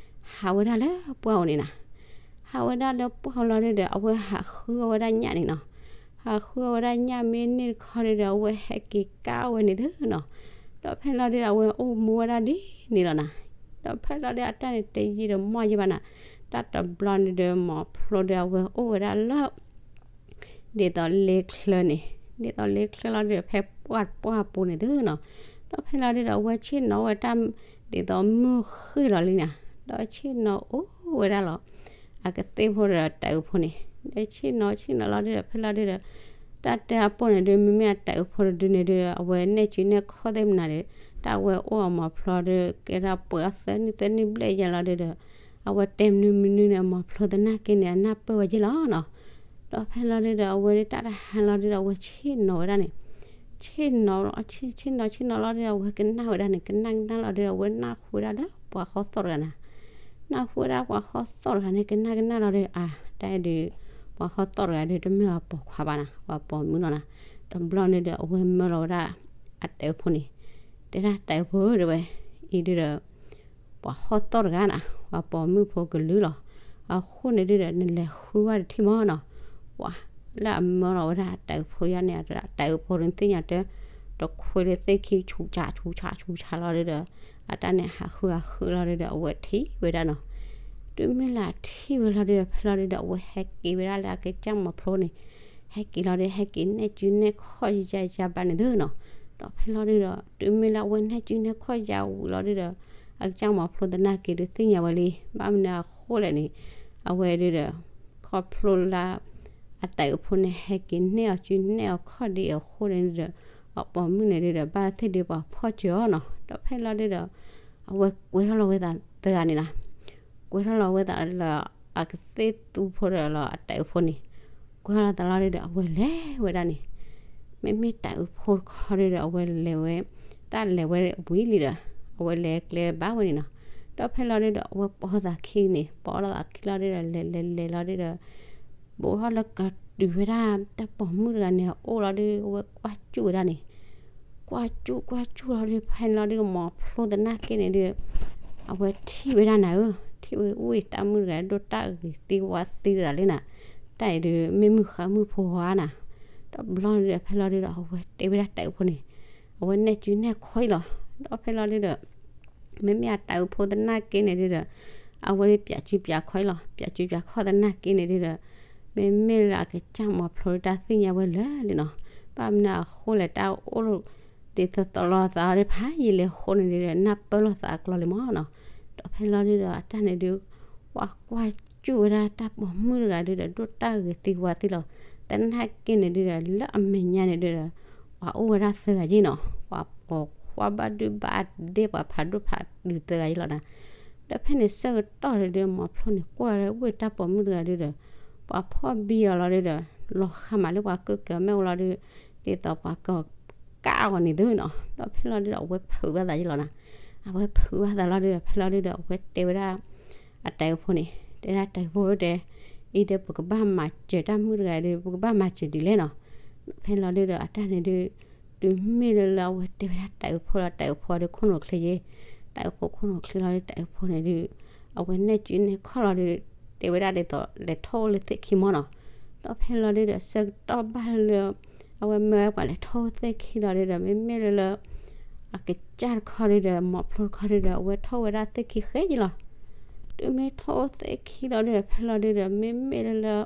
ဟးဝဲဒၣ်လၢပှၢ်အိၣ်န့ၣ်နီၤ, ဟးဝဲဒၣ်လၢပှၢ်အိၣ်လီၤဒုဒီး အဝဲဟးဃုအီၣ်ဝဲဒၣ်ညၣ်န့ၣ်နီၤ, ဟးဃုအီၣ်ဝဲဒၣ်ညၣ်မ့ၢ်န့ၢ်တခီဒုဒီး အဝဲဟဲက့ၤကၢ်အီၣ်ဝဲန့ၣ်သုနီၤ, ဒီးဖဲလီၤဒုဒီး အဝဲအိၣ်မူဝဲဒၣ်ဒ်န့ၣ်လီၤနီၤ, ဒီးဖဲလီၤဒုဒီးအတၢ်န့ၣ်တယံာ်တမီၢ်ယံာ်ဘၣ်နီၤ, တၢ်တဘျီန့ၣ်ဒုး မိၤဖျိဒုး အဝဲအိၣ်ဝဲဒၣ်လၢ ဒ်သိးလ့ချၢန့ၣ်, ဒ်သိးလ့ချၢလီၤဒုဒီး ဖဲပှၢ်ပှၢ်ပူၤန့ၣ်သုနီၤ, ဒီးဖဲလီၤဒုဒီး အဝဲဆ့ၣ်နီၤဝဲတၢ် ဒ်သိးမုၢ်ဃ့ၢ်လီၤလံနီၤ, ဒီးဆ့ၣ်နီၤအိၣ်ဝဲဒၣ်လီၤ အကသ့ၣ်ဖိဒီးတၤအုးဖိန့ၣ်, ဒီးဆ့ၣ်နီၤဆ့ၣ်နီၤလီၤဒုဒီး ဖဲလီၤဒုဒီး တၢ်တဲအပိၢ်န့ၣ်ဒုး မ့မ့ၢ်အတၤအုးဖိတဒုန့ၣ်ဒုး အဝဲနဲၣ်စုနဲၣ်ခီၣ်သ့ၣ်မနုၤဒီး တၢ်ဝဲအိၣ်အမိၢ်ဖျိဒီး ကဲဒၣ်ပှဲၤအီၤသၢနံၣ်သၢနံၣ်ဘျဲၣ်ယဲလီၤဒုဒီး အဝဲတဲမနုၤမနုၤန့ၣ် အမိၢ်ဖျိသနာ်က့န့ၣ် အနၢ်ပၢၢ်ဝဲယဲလီၤနီၤ. ဒီးဖဲလီၤဒုဒီး အဝဲဒၣ်တၢ်တဟါလီၤဒုဒီး အဝဲဆ့ၣ်နီၤဝဲဒၣ်န့ၣ်, ဆ့ၣ်နီၤလီၤ, ဆ့ၣ်နီၤဆ့ၣ်နီၤလီၤဒုဒီး အဝဲကနၣ်ဝဲဒၣ်န့ၣ်, ကနၣ်ကနၣ်လီၤဒုဒီး အဝဲနၢ်ဟူဝဲဒၣ်လၢပှၤဟီၣ်သီၣ်တဂၤနၤ နၢ်ဟူဝဲဒၣ်ပှၤဟီၣ်သီၣ်တဂၤန့ၣ် ကနၣ်ကနၣ်လီၤဒီး အါ တၢ်အံၤဒုး ပှၤဟီၣ်သီၣ်တဂၤဒုး တမ့ၢ်အပိာ်ခွါဘၣ်နၤ, ပှၤပိာ်မုၣ်လီၤနၤ. တဘျီန့ၣ်ဒီး အဝဲမၢလီၤဝဲဒၣ် အတၢ်အုးဖိန့ၣ်, တဲဒၣ်တၢ်အုးဖိဧၢ တဲဝဲ, အံၤဒုဒီး ပှၤဟီၣ်သီၣ်တဂၤနၤ, ပှၤပိာ်မုၣ်ဖိကလုာ်လီၤ. အဃိန့ၣ်ဒုဒီး နလဲၤဃုဝဲတထံၣ်မၢ်နီၤ. ပှၤလၢအမၢလီၤဝဲဒၣ်တၢ်အုးဖိယါန့ၣ် တၢ်အုးဖိဒုးသ့ၣ်ညါတၢ် တခွ့လၢသ့ၣ်ခံဆူးဆါဆူးဆါဆူးဆါလီၤဒုဒီး အတၢ်န့ၣ်ဟးဃုဟးဃုလီၤဒုဒီး အဝဲထံၣ်ဝဲဒၣ်နီၤ. တုၤမ့ၢ်လၢအထံၣ်ဝဲလီၤဒုဒီး ဖဲလီၤဒုဒီး အဝဲဟဲက့ၤဝဲဒၣ်လၢအကစၢ်မိၢ်ဖျိန့ၣ်, ဟဲက့ၤလီၤဒု ဟဲက့ၤနဲၣ်စုနဲၣ်ခီၣ်ယါယါဘၣ်န့ၣ်သုနီၤ. ဒီးဖဲလီၤဒုဒီး တုၤမ့ၢ်လၢအဝဲနဲၣ်စုနဲၣ်ခီၣ်ယါဝံၤလီၤဒုဒီး အကစၢ်မိၢ်ဖျိသနာ်က့ဒုးသ့ၣ်ညါဝဲလံ ဘၣ်မနုၤအဃိလဲၣ်န့ၣ်, အဝဲဒုဒီး ခီဖျိလၢ အတၢ်အုးဖိန့ၣ် ဟဲက့ၤနဲၣ်အီၤစုနဲၣ်အီၤခီၣ်ဒံးအဃိန့ၣ်ဒုဒီး ပှၤပိာ်မုၣ်န့ၣ်ဒုဒီး ဘၣ်သ့ၣ်ဒုးပှၤဖီၣ်စၢၤအီၤနီၤ. ဒီးဖဲလီၤဒုဒီး အဝဲကွဲထီၣ်လီၤဝဲသးသၢဂၤန့ၣ်နၤ, ကွဲထီၣ်လီၤဝဲသးလၢ အကသ့ၣ်သူဖိဒီးလီၤအတၢ်အုးဖိန့ၣ်, ကွဲထီၣ်လီၤသးလီၤဒုဒီး အဝဲလဲၤဝဲဒၣ်န့ၣ်, မ့မ့ၢ်တၢ်အုးဖိတခီဒုဒီး အဝဲလဲၤဝဲ တၢ်လဲၤဝဲဝံၤလံဒီး အဝဲလဲၤကျဲဘၣ်ဝဲန့ၣ်နီၤ. ဒီးဖဲလီၤဒုဒီး အဝဲပိာ်သးခံန့ၣ်, ပိာ်လီၤသးခံလီၤဒုဒီး လဲၤလဲၤလဲၤလီၤဒုဒီး ဘူးထီၣ်လၢကတုၤဝဲဒၣ်တၢ်ပိာ်မုၣ်တဂၤန့ၣ်အအိၣ်လီၤဒု အဝဲကွၢ်စူၣ်ဝဲဒၣ်န့ၣ်, ကွၢ်စူၣ်ကွၢ်စူၣ်လီၤဒု ဖဲန့ၣ်လီၤဒု မိၢ်ဖျိသနာ်က့န့ၣ်ဒု အဝဲထံၣ်ဝဲဒၣ်နၤဧၢ, ထံၣ်ဝဲအိၣ်အံၤတၢ်မုၣ်တဂၤဒိၣ်တၢ်ဂ့ၤသံဝါသံတဂၤလံနၤ, တၢ်အံၤဒု မ့ၢ်မုၢ်ဃါမုၢ်ဖိဧါနၤ. ဒီးဘျီဒုဒီး ဖဲလီၤဒုဒီး အဝဲတဲဝဲဒၣ်တၢ်အုးဖိန့ၣ်, အဝဲနဲၣ်စုနဲၣ်ခီၣ်အံၤလီၤ. ဒီးဖဲလီၤဒုဒီး မ့မ့ၢ်အတၢ်အုးဖိသနာ်က့န့ၣ်ဒုဒီး အဝဲဒုးပၠးစုပၠးခီၣ်အံၤလီၤ. ပၠးစုပၠးခီၣ်သနာ်က့န့ၣ်ဒုဒီး မ့မ့ၢ်လၢအကစၢ်မိၢ်ဖျိဒုးတၢ်သ့ၣ်ညါဝဲလၢာ်လံနီၤ. ဘၣ်မနုၤအဃိလဲၣ် တၢ်အိၣ်ဒ်သိးသိးလီၤသးအီၤဒုးဖးယံာ်လံအဃိန့ၣ်ဒုဒီး နၢ်ပၢၢ်လိာ်သးအကျိၤလံမၢ်နီၤ. ဒီးဖဲလီၤဒုဒီး အတၢ်န့ၣ်ဒု ပှၤကွၢ်စူၣ်ဝဲဒၣ်တၢ်ပိာ်မုၣ်တဂၤဒုဒီး ဒိၣ်တၢ်ဂ့ၤသံဝါသံလီၤ. သနာ်က့န့ၣ်ဒုဒီး လၢအမဲာ်ညါန့ၣ်ဒုဒီး ပှၤအိၣ်ဝဲဒၣ်သၢဂၤယ့ၣ်နီၤ. ပှၤပိာ်ခွါဘၣ်ဒုဘၣ်ဒ့ ပှၤဖးဒိၣ်ဖးဒုးသၢဂၤယ့ၣ်လီၤနၤ. ဒီးဖဲန့ၣ်ဆၢကတီၢ်န့ၣ်ဒု မိၢ်ဖျိန့ၣ်ကွၢ်ဝဲဒၣ်အိၣ်တၢ်ပိာ်မုၣ်တဂၤဒုဒီး ပှၤဖီၣ်ဘံအီၤလီၤဒုဒီး လီၤဃးမးလၢပှၤကၢၢ်ကၢအမဲာ်အိၣ်လီၤဒု ဒ်သိးပှၤကကၣ်အီၤန့ၣ်သုနီၤ. ဒီးဖဲလီၤဒုဒီး အဝဲဖုးဘၣ်သးယ့ၣ်လီၤနၤ. အဝဲဖုးဘၣ်သးလီၤဒုဒီး ဖဲလီၤဒုဒီး အဝဲတဲဝဲဒၣ် အတၢ်အုးဖိန့ၣ် တဲဒၣ်တၢ်အုးဖိဧၢတဲ, အံၤဒီးပကဘၣ်မၤစၢၤတၢ်မုၣ်တဂၤဒု ပကဘၣ်မၤစၢၤဒ်လဲၣ်နီၤ. ဖဲလီၤဒုဒီး အတၢ်န့ၣ်ဒု တုၤမ့ၢ်လၢလၢအဝဲတဲဝဲဒၣ်တၢ်အုးဖိလီၤ တၢ်အုးဖိဒီးခိၣ်နူာ်ချ့ယ့ၣ်, တၢ်အုးဖိခိၣ်နူာ်ချ့လီၤဒု တၢ်အုးဖိန့ၣ်ဒု အဝဲနဲၣ်စုနဲၣ်ခီၣ်လီၤဒု တဲဝဲဒၣ်ဒ်သိး လဲၤထီၣ်အိၣ်လၢသ့ၣ်ခံမၢ်နီၤ. ဒီးဖဲလီၤဒုဒီး ဆၢကတီၢ်ဘၣ်လၢ အဝဲမၢပှၤလဲၤထီၣ်အိၣ်သ့ၣ်ခံလီၤဒုဒီး မ့မ့ၢ်လၢလၢ အကစၢ်တခီဒုဒီး မိၢ်ဖျိတခီဒုဒီး အဝဲထီၣ်ဝဲဒၣ်သ့ၣ်ခံဃဲယ့ၣ်လီၤ. တုၤမ့ၢ်ထီၣ်အိၣ်သ့ၣ်ခံလီၤဒုဒီး ဖဲလီၤဒုဒီး မ့မ့ၢ်လၢလၢ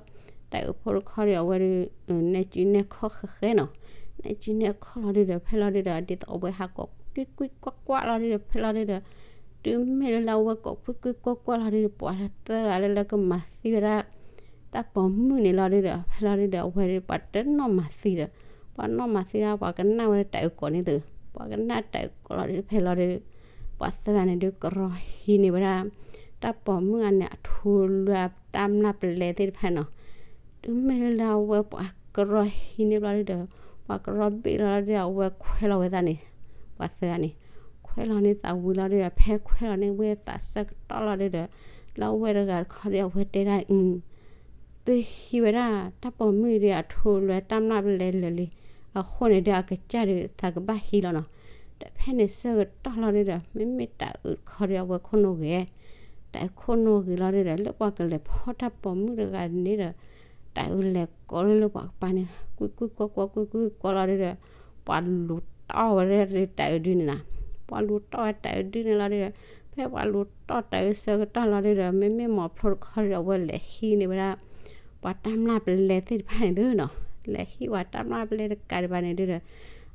တၢ်အုးဖိတခီဒုဒီး အဝဲဒု နဲၣ်စုနဲၣ်ခီၣ်ဃဲဃဲနီၤ. နဲၣ်စုနဲၣ်ခီၣ်လီၤဒုဒီး ဖဲလီၤဒုဒီး ဒ်သိးအဝဲဟးကိးကွံာ်ကွံာ်ကွၢ်ကွၢ်လီၤဒုဒီး ဖဲလီၤဒုဒီး တုၤမ့ၢ်လၢလၢအဝဲကိးကွံာ်ကွံာ်ကွၢ်ကွၢ်လီၤဒုဒီး ပှၤသၢဂၤလၢလၢကမၤသံဝဲဒၣ် တၢ်ပိာ်မုၣ်န့ၣ်လီၤဒုဒီး ဖဲလီၤဒုဒီး အဝဲဒုပှၤတနီၣ်မၤသံဒီး ပှၤနီၣ်မၤသံဒၣ် ပှၤကနၣ်ဝဲဒၣ်တၢ်အုးကိးန့ၣ်သု, ပှၤကနၣ်တၢ်အုးကိးလီၤဒု ဖဲလီၤဒု ပှၤသၢဂၤန့ၣ်ဒု ကရီဟံးန့ၢ်ဝဲဒၣ် တၢ်ပိာ်မုၣ်အန့ၣ် အထူလွဲအတၢ်မျၢ်ပလဲသ့ၣ်တဖၣ်နီၤ. တုၤမ့ၢ်လၢလၢအဝဲပှၤကရီဟံးန့ၢ်ဘျီဒုဒီး ပှၤကရီဘ့ၣ်လီၤဒုဒီး အဝဲခွဲးလီၤဝဲသးန့ၣ်, ပှၤသၢဂၤန့ၣ် ခွဲးလီၤန့ၢ်သးဝံၤလီၤဒုဒီး ဖဲခွဲးလီၤန့ၢ်ဝဲသးဆၢကတီၢ်လီၤဒုဒီး လၢအဝဲတဂၤတခီဒု အဝဲတဲဒၣ်အံၤ သုဟံးဝဲဒၣ် တၢ်ပိာ်မုၣ်ဒု အထူလွဲတၢ်မျၢ်ပလဲလၢာ်လံ, အဃိန့ၣ်ဒု အကစၢ်ဒု သးကဘၣ်ဟံးလီၤနီၤ. ဒီးဖဲန့ၣ်ဆၢကတီၢ်လီၤဒုဒီး မ့မ့ၢ်တၢ်အုးတခီဒု အဝဲခိၣ်နူာ်ဂ့ၤ, တၢ်အုးခိၣ်နူာ်ဂ့ၤလီၤဒုဒီး လၢပှၤကလဲၤဖီၣ်တၢ်ပိာ်မုၣ်တဂၤန့ၣ်ဒီး တၢ်အုးလဲၤကိးလၢလၢပှၤကပၤန့ၣ် ကွံာ်ကွံာ်ကွၢ်ကွၢ်ကွံာ်ကွံာ်ကွၢ်လီၤဒုဒီး ပှၤလူၤတီၢ်ဝဲဒၣ်တၢ်အုးဒုန့ၣ်နၤ. ပှၤလူၤတီၢ်ဝဲတၢ်အုးဒုန့ၣ်လီၤဒုဒီး ဖဲပှၤလူၤတီၢ်တၢ်အုးဆၢကတီၢ်လီၤဒုဒီး မ့မ့ၢ်မိၢ်ဖျိတခီဒုဒီး အဝဲလဲၤဟံးန့ၢ်ဝဲဒၣ် ပှၤတၢ်မျၢ်ပလဲသ့ၣ်တဖၣ်န့ၣ်သုနီၤ. လဲၤဟံးပှၤတၢ်မျၢ်ပလဲတကးဒံးဘၣ်န့ၣ်ဒုဒီး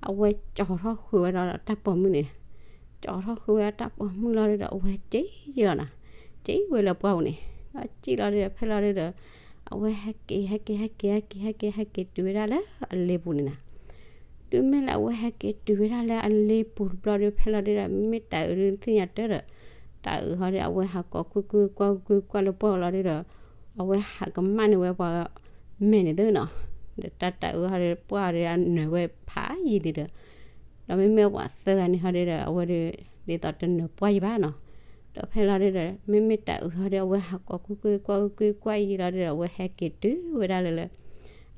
အဝဲကၠီထီၣ်ဃုာ်ဝဲဒီးတၢ်ပိာ်မုၣ်န့ၣ်, ကၠီထီၣ်ဃုာ်ဝဲဒၣ်တၢ်ပိာ်မုၣ်လီၤဒုဒီး အဝဲစံၣ်ယ့ၣ်လီၤနၤ. စံၣ်ဝဲလၢပှၢ်ပူၤန့ၣ် ဒီးစံၣ်လီၤဒုဒီး ဖဲလီၤဒုဒီး အဝဲဟဲက့ၤ ဟဲက့ၤ ဟဲက့ၤ ဟဲက့ၤ ဟဲက့ၤ ဟဲက့ၤတုၤဝဲဒၣ်လၢအလ့ပူၤန့ၣ်နၤ. တုၤမ့ၢ်လၢအဝဲဟဲက့ၤတုၤဝဲဒၣ်လၢအလ့ပူၤတဘျီဒီး ဖဲလီၤဒုဒီး မ့ၢ်တၤအုးဒုသ့ၣ်ညါတၢ်ဒီး တၤအုးဟီဒီး အဝဲဟးကိးကွ့ၢ်ကွ့ၢ်ကွၢ်ကွ့ၢ်ကွၢ်လၢပှၢ်လီၤဒုဒီး အဝဲဟးကမၣ်န့ၢ်ဝဲပှၤမဲာ်န့ၣ်သုနီၤ. ဒီးတၢ်တၤအုးဟီဒီး ပှၢ်ဒီးအနၢၤဝဲဖးယံာ်ဒုဒီး ဒီးမ့မ့ၢ်ပှၤသၢဂၤန့ၣ်ဟီဒုဒီး အဝဲဒု ဒ်သိးတနၢၤပှၢ်ယံာ်ဘၣ်နီၤ. ဒီးဖဲလီၤဒုဒီး မ့မ့ၢ်တၤအုးဟီဒီး အဝဲဟးကိးကွ့ၢ်ကွ့ၢ်ကွၢ်ကွ့ၢ်ကွၢ်ကွ့ၢ်ယံာ်လီၤဒုဒီး အဝဲဟဲက့ၤတုၤဝဲဒၣ်လၢလၢ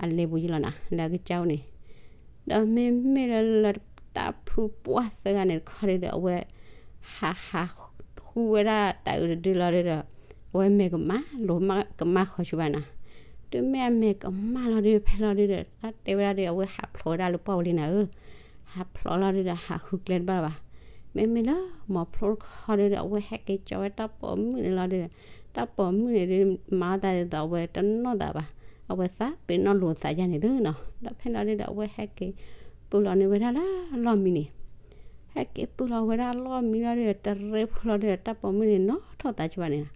အလ့ပူၤယံာ်လီၤနီၤ လၢအကစၢ်အိၣ်န့ၣ် ဒီးမ့မ့ၢ်လၢလၢတၢ်ဖုပှၢ်သၢဂၤန့ၣ်တခီဒုဒီး အဝဲ ဟးဟးဃုဝဲဒၣ်တၤအုးတဒုလီၤဒုဒီး အဝဲမဲာ်ကမၣ်လိာ်မး ကမၣ်ဃီဆူဘၣ်နီၤ. တုၤမ့ၢ်အမဲာ်ကမၣ်လီၤဒု ဖဲလီၤဒုဒီး တၢ်တဲဝဲဒၣ်ဒီး အဝဲဟးဖျိးဝဲဒၣ်လၢပှၢ်ဝဲလံနီၤဧၢ. ဟးဖျိးလီၤဒုဒီး ဟးဃုကျဲတဘၣ်လၢၤဘၣ်. မ့မ့ၢ်လၢမိၢ်ဖျိတခီဒုဒီး အဝဲဟဲက့ၤကၠီဝဲတၢ်ပိာ်မုၣ်န့ၣ်လီၤဒုဒီး တၢ်ပိာ်မုၣ်န့ၣ်ဒု မၤအီၣ်သးဒ်သိးအဝဲတနီၣ်သးဘၣ်. အဝဲသးပ့ၤနီၣ်လိာ်သးယါန့ၣ်သုနီၤ. ဒီးဖဲလီၤဒုဒီး အဝဲဟဲက့ၤပုၢ်လီၤန့ၢ်ဝဲဒၣ်လၢလီၢ်မံန့ၣ် ဟဲက့ၤပုၢ်လီၤဝဲဒၣ်လီၢ်မံလီၤဒုဒီး တရ့ဖိလီၤဒုဒီး တၢ်ပိာ်မုၣ်န့ၣ်နီၣ်ထီၣ်သးကဘၣ်န့ၣ်နီၤ.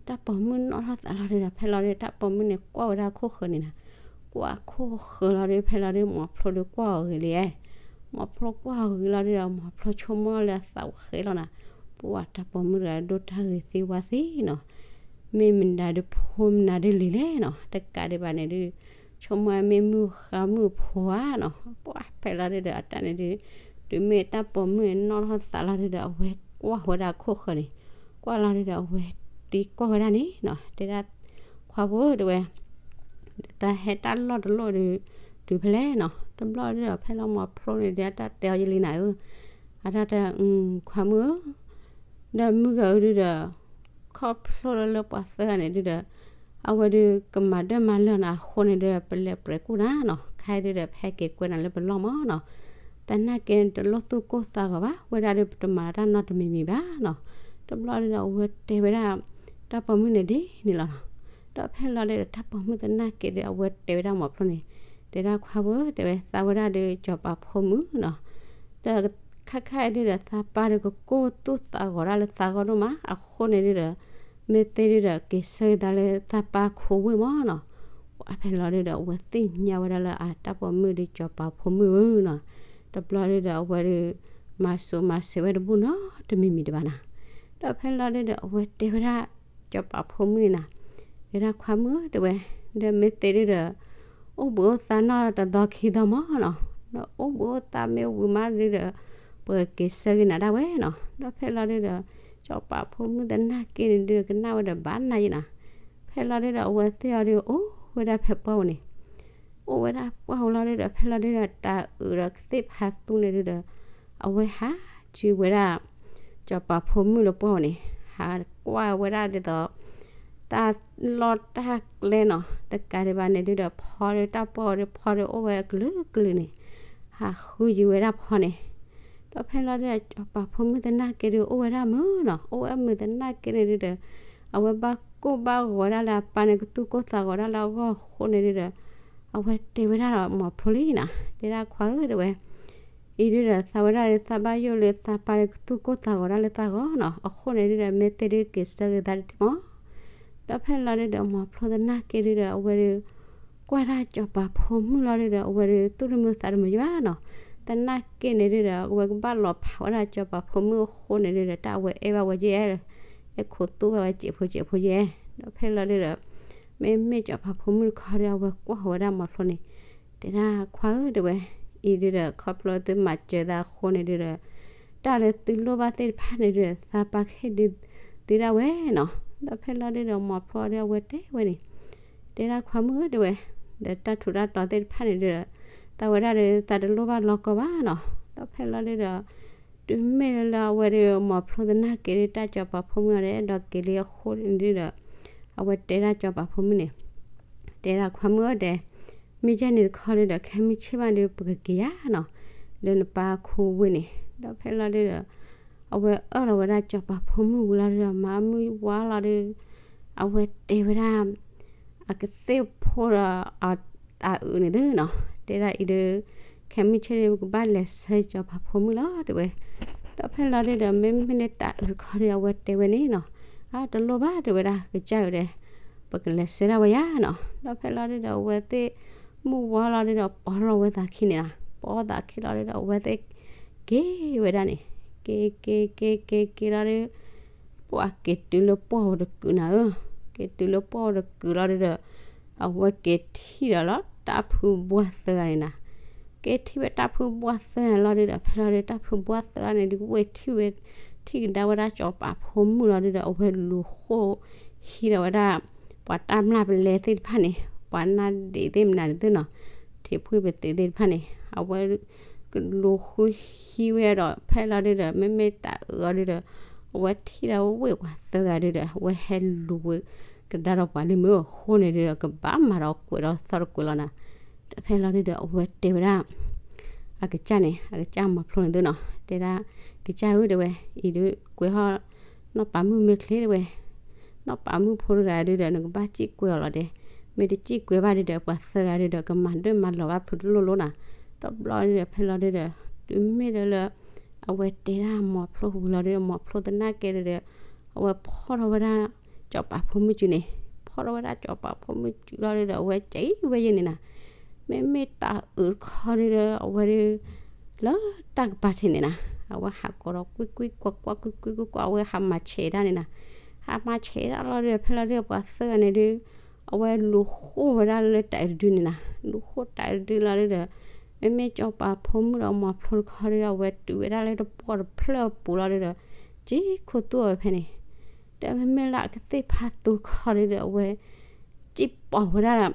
တၢ်ပိာ်မုၣ်နီၣ်ထီၣ်သးလီၤဒုဒီး ဖဲလီၤဒု တၢ်ပိာ်မုၣ်န့ၣ် ကွၢ်ဝဲဒၣ်ခိၣ်ဃၢၤန့ၣ်နီၤ. ကွၢ်ခိၣ်ဃၢၤလီၤဒု ဖဲလီၤဒု မိၢ်ဖျိဒုကွၢ်အီၤဂ့ၤလံ. မိၢ်ဖျိကွၢ်အီၤဂ့ၤလီၤဒုဒီး မိၢ်ဖျိဆိကမိၣ်လၢအသးဝဲဃဲလီၤနီၤ. ပှၢ်တၢ်ပိာ်မုၣ်တဂၤဒိၣ်တၢ်ဂ့ၤသ့ဝါသ့နီၤ. မ့ၢ်မနုၤဒုဖိမနုၤဒုလံၤလဲၣ်နီၤ. တကးဒံးဘၣ်န့ၣ်ဒု ဆိကမိၣ်မ့ၢ်မုၣ်ဃါမုၣ်ဖိဧါနီၤ. ပှၢ်ဖဲလီၤဒုဒီး အတၢ်န့ၣ်ဒု တုၤမ့ၢ်တၢ်ပိာ်မုၣ်နီၣ်ထီၣ်သးလီၤဒုဒီး အဝဲကွၢ်ဝဲဒၣ်ခိၣ်ဃၢၤန့ၣ် ကွၢ်လီၤဒုဒီး အဝဲသံကွၢ်ဝဲဒၣ်န့ၣ်နီၤ. တဲဒၣ် ခွါဖိဧၢ တဲဝဲ တၢ်ဟဲတၢ်လီၢ်တလီၢ်ဒု တုၤဖဲလဲၣ်နီၤ. တဘျီဒုဒီး ဖဲလီၤမိၢ်ဖျိန့ၣ်ဒု အတၢ်တဲအီၤယလံနၤဧၢ. အတၢ်တဲ ခွါမုၣ်ဧၢ ဒီးမုၢ်ဂၤအံၤဒုဒီး ခီဖျိလၢလၢပှၤသၢဂၤန့ၣ်ဒုဒီး အဝဲဒုကမၤဒၢမၤလၢာ်နၤအဃိန့ၣ်ဒု ပလဲၤပြဲးကူၣ်နၤနီၤ. ခဲအံၤဒုဒီး ပဟဲက့ၤကွဲနၤလၢပလီၢ်မၢ်နီၤ. သနာ်က့န့ၣ် တလိၣ်သူၣ်ကိၢ်သးဂီၤဘၣ် ဝဲဒၣ်ဒုပတမၤတၢ်နီတမံၤမံၤဘၣ်နီၤ. တဘျီဒုဒီး အဝဲတဲဝဲဒၣ် တၢ်ပိာ်မုၣ်န့ၣ်ဒ်န့ၣ်လီၤနီၤ. ဒီးဖဲလီၤဒုဒီး တၢ်ပိာ်မုၣ်သနာ်က့ဒု အဝဲတဲဝဲဒၣ်မိၢ်ဖျိန့ၣ် တဲဒၣ်ခွါဖိ တဲဝဲ သးဝဲဒၣ်ဒုစီၤပၤဖိမုၣ်နီၤ. ဒီးခါခါအံၤဒုဒီး သးပၢ်ဒုကကိၢ်သူၣ်သးဂီၤဒၣ်လၢသးဂီၢ်ဒိၣ်မး အဃိန့ၣ်ဒုဒီး မ့ၢ်သ့ဒုဒီး က့ၤဆၢက့ၤသးလၢသးပၢ်ခိဝ့ၢ်မၢ်နီၤ. ပှၢ်ဖဲလီၤဒုဒီး အဝဲသ့ၣ်ညါဝဲဒၣ်လၢအတၢ်ပိာ်မုၣ်ဒုစီၤပၤဖိမုၣ်ဧၢနီၤ. တဘျီဒုဒီး အဝဲဒု မၤစိၤမၤဆဲးဝဲတဘူၣ်နီတမံၤမံၤတဘၣ်နီၤ. ဒီးဖဲလီၤဒုဒီး အဝဲတဲဝဲဒၣ် စီၤပၤဖိမုၣ်န့ၣ်နီၤ, တဲဒၣ်ခွါမုၣ်ဧၢ တဲဝဲ, ဒီးမ့ၢ်သ့ဒုဒီး အိၣ်ဘှံးအိၣ်သါနီၢ်တသီခံသီမၢ်နီၤ, ဒီးအိၣ်ဘှံးအိၣ်သါမ့ၢ်ဝံၤမးဒုဒီး ပကက့ၤဆၢက့ၤနၤဒၣ်ဝဲနီၤ. ဒီးဖဲလီၤဒုဒီး စီၤပၤဖိမုၣ်သနာ်က့န့ၣ်ဒုဒီး ကနၣ်ဝဲဒီးဘၣ်နၤယံနီၤ. ဖဲလီၤဒုဒီး အဝဲသ့ၣ်အီၤဒု အိၣ်ဝဲဒၣ်ဖဲပှၢ်ပူၤန့ၣ် အိၣ်ဝဲဒၣ်ပှၢ်ပူၤလီၤဒုဒီး ဖဲလီၤဒုဒီး တၤအုးဒီးသ့ၣ်ဖးသူန့ၣ်ဒုဒီး အဝဲဟးစုဝဲဒၣ် စီၤပၤဖိမုၣ်လၢပှၢ်ပူၤန့ၣ် ဟးကွၢ်ဝဲဒၣ်ဒ်သိး တၢ်လီၢ်တၢ်ကျဲနီၤ, တကးဒံးဘၣ်န့ၣ်ဒုဒီး ဖီဒုတၢ်ပှၢ်ပူၤဒု ဖီဒုအိၣ်ဝဲအကလုာ်ကလုာ်န့ၣ် ဟးဃုယံၤဝဲဒၣ်ဖီန့ၣ်. ဒီးဖဲလီၤဒုဒီး စီၤပၤဖိမုၣ်သနာ်က့ဒု အိၣ်ဝဲဒၣ်မုာ်နီၤ, အိၣ်ဝဲမုာ်သနာ်က့န့ၣ်ဒုဒီး အဝဲဘၣ်ကိၢ်ဘၣ်ဂီၤဒၣ်လၢအပၢ်န့ၣ် ကသူၣ်ကိၢ်သးဂီၤဒၣ်လၢအဂီၢ်အဃိန့ၣ်ဒုဒီး အဝဲတဲဝဲဒၣ်ဒီးမိၢ်ဖျိလံနီၤ, တဲဒၣ်ခွါဧၢ တဲဝဲ အံၤဒုဒီး သးဝဲဒၣ်ဒု သးဘၣ်ယိၣ်လၢသးပၢ်ဒု ကသူၣ်ကိၢ်သးဂီၤဒၣ်လၢသးဂီၢ်နီၤ, အဃိန့ၣ်ဒုဒီး မ့ၢ်သ့ဒုက့ၤဆၢက့ၤသးတထံၣ်မၢ်. ဒီးဖဲလီၤဒုဒီး မိၢ်ဖျိသနာ်က့ဒုဒီး အဝဲဒု ကွၢ်ဒၣ်စီၤပၤဖိမုၣ်လီၤဒုဒီး အဝဲဒု သူၣ်တမုာ်သးတမုာ်ယဘၣ်နီၤ. သနာ်က့န့ၣ်ဒုဒီး အဝဲကဘၣ်လီၤဖးဝဲဒၣ်စီၤပၤဖိမုၣ်အဃိန့ၣ်ဒုဒီး တၢ်အဝဲအဲၣ်ဘၣ်ဝဲယဲ အဲၣ်ခိးသူၣ်ဘၣ်ဝဲစဲးဖိစဲးဖိယဲ. ဒီးဖဲလီၤဒုဒီး မ့မ့ၢ်စီၤပၤဖိမုၣ်တခီဒီး အဝဲကွၢ်ဝဲဒၣ်မိၢ်ဖျိန့ၣ် တဲဒၣ်ခွါဧၢ တဲဝဲ, အံၤဒုဒီး ခီဖျိသုမၤစၢၤသးအဃိန့ၣ်ဒုဒီး တၢ်လၢသုလိၣ်ဘၣ်သ့ၣ်တဖၣ်န့ၣ်ဒုဒီး သးပၢ်ကဟ့ၣ်ဒုသုဒၣ်ဝဲနီၤ. ဒီးဖဲလီၤဒုဒီး မိၢ်ဖျိဒီး အဝဲတဲဝဲန့ၣ် တဲဒၣ်ခွါမုၣ်ဧၢ တဲဝဲ, ဒီးတၢ်ထူးတၢ်တီၤသ့ၣ်တဖၣ်န့ၣ်ဒုဒီး သးဝဲဒၣ်ဒု သးတလိၣ်ဘၣ်လီၢ်ကီဘၣ်နီၤ. ဒီးဖဲလီၤဒုဒီး တုၤမ့ၢ်လၢလၢအဝဲဒု မိၢ်ဖျိသနာ်က့ဒု တၢ်စီၤပၤဖိမုၣ်အီၤဒီး အဲၣ်ဒိးက့ၤလံအဃိန့ၣ်ဒုဒီး အဝဲတဲဒၣ်စီၤပၤဖိမုၣ်န့ၣ် တဲဒၣ်ခွါမုၣ်ဧၢ တဲ, မ့ၢ်ယဲန့ၣ်တခီဒုဒီး ခဲမုၢ်ဆ့ၣ်မးဒု ပကက့ၤယၤနီၤ, လၢနပၢ်ခိဝ့ၢ်န့ၣ်. ဒီးဖဲလီၤဒုဒီး အဝဲအၢၣ်လီၤဝဲဒၣ်စီၤပၤဖိမုၣ်ဝံၤလီၤဒုဒီး မၤမုၢ်ဝါလီၤဒု အဝဲတဲဝဲဒၣ် အကသ့ၣ်ဖိဒီး အတၤအုးန့ၣ်သုနီၤ, တဲဒၣ်အံၤဒု ခဲမုၢ်ဆ့ၣ်ဒု ပကဘၣ်လဲၤဆၢစီၤပၤဖိမုၣ်လီၤ တဲဝဲ. ဒီးဖဲလီၤဒုဒီး မ့မ့ၢ်လၢတၤအုးတခီဒု အဝဲတဲဝဲန့ၣ်နီၤ, အတလိၣ်ဘၣ် တဲဝဲဒၣ် ကစၢ်အုးဒီး ပကလဲၤဆၢဒၣ်ဝဲယၤနီၤ. ဒီးဖဲလီၤဒုဒီး အဝဲသ့ၣ်မုၢ်ဝါလီၤဒုဒီး ပီၤလီၤဝဲသးခံန့ၣ်နီၤ. ပီသးခံလီၤဒုဒီး အဝဲသ့ၣ်က့ၤဝဲဒၣ်န့ၣ်, က့ၤက့ၤက့ၤက့ၤက့ၤလီၤဒု ပှၤက့ၤတုၤလၢပှၢ်ဧိၤတကုာ်နၤဧၢ, က့ၤတုၤလၢပှၢ်ဧိၤတကုာ်လီၤဒုဒီး အဝဲက့ၤထံၣ်ဒီးလီၤ တၢ်ဖုဘှၢ်သၢဂၤန့ၣ်နၤ, က့ၤထံၣ်ဝဲတၢ်ဖုဘှၢ်သၢဂၤန့ၣ်လီၤဒုဒီး ဖဲလီၤဒု တၢ်ဖုဘှၢ်သၢဂၤန့ၣ်ဒု ဝဲထံၣ်ဝဲ ထံၣ်ကဒါဝဲဒၣ်စီၤပၤဖိမုၣ်လီၤဒုဒီး အဝဲလူၤဃိၣ်ဟံးဒီးဝဲဒၣ် ပှၤတၢ်မျၢ်ပလဲသ့ၣ်တဖၣ်န့ၣ်, ပှၤနါဒ့းသ့ၣ်မနုၤန့ၣ်သုနီၤ, ထံးဖှံပသ့းသ့ၣ်တဖၣ်န့ၣ် အဝဲကလူၤဃုဟံးဝဲဒီး ဖဲလီၤဒုဒီး မ့မ့ၢ်တၢ်အုးအီၤဒုဒီး အဝဲထံၣ်ဒၣ်ဝဲပှၤသၢဂၤဒုဒီး အဝဲဟဲလူၤဝဲကဒါဒီးပှၤလံမ့ၢ်အဃိန့ၣ်ဒုဒီး ကဘၣ်မၤဒီးကွဲးဒီးသီတကွဲးလီၤနၤ, ဒီးဖဲလီၤဒုဒီး အဝဲတဲဝဲဒၣ် အကစၢ်န့ၣ်, အကစၢ်မီၤဖျိန့ၣ်သုနီၤ, တဲဒၣ် ကစၢ်ဧၢ တဲဝဲ, အံၤဒုကွဲးထီၣ် နီၢ်ပၤမုၣ်မ့ၢ်ချ့ တဲဝဲ, နီၢ်ပၤမုၣ်ဖိတဂၤဒုဒီး နကဘၣ်စံၣ်ကွဲးအီၤလီၤဒဲး, မ့ၢ်တစံၣ်ကွဲးဘၣ်ဒုဒီး ပှၤသၢဂၤဒုဒီး ကမၤဒၢၣ်မၤလီၤဘၣ်ဖုတလိၣ်လိၣ်နၤ, တဘျီဒုဒီး ဖဲလီၤဒုဒီး တုၤမ့ၢ်လၢလၢ အဝဲတဲဒၣ်မီၤဖျိဝံၤလီၤဒုဒီး မီၤဖျိသနာ်က့ဒုဒီး အဝဲဖီၣ်ထီၣ်ဝဲဒၣ် စီၤပၤဖိမုၣ်စုန့ၣ်, ဖီၣ်ထီၣ်ဝဲဒၣ်စီၤပၤဖိမုၣ်စုလီၤဒုဒီး အဝဲကဲဝဲယဲန့ၣ်နၤ, မ့မ့ၢ်တၢ်အုးတခီဒုဒီး အဝဲဒု လၢတၢ်ကပၤထံးန့ၣ်နၤ, အဝဲဟးကိးဒီးကွံကွံကွၢ်ကွၢ် ကွံကွံကွၢ်ကွၢ် အဝဲဟးမၤဆဲးဒၣ်န့ၣ်နၤ, ဟးမၤဆဲးဒၣ်လီၤဒုဒီး ဖဲလီၤဒုဒီး ပှၤသၢဂၤန့ၣ်ဒု အဝဲလူၤဃိၣ်ဝဲဒၣ်လၢတၢ်အုးတဒုန့ၣ်နၤ, လူၤဃိၣ်တၢ်အုးတဒုလီၤဒုဒီး မ့မ့ၢ်စီၤပၤဖိမုၣ်ဒီးမီၤဖျိတခီဒုဒီး အဝဲတုၤဝဲဒၣ်လၢတပှီၢ်တဖျၢၣ်အပူၤလီၤဒုဒီး က့ၤခိၣ်သူအီၤဝဲဖဲန့ၣ်, ဒီးမ့မ့ၢ်လၢအကသ့ၣ်ဖးသူတခီဒုဒီး အဝဲ စံၣ်ပိာ်ဝဲဒၣ်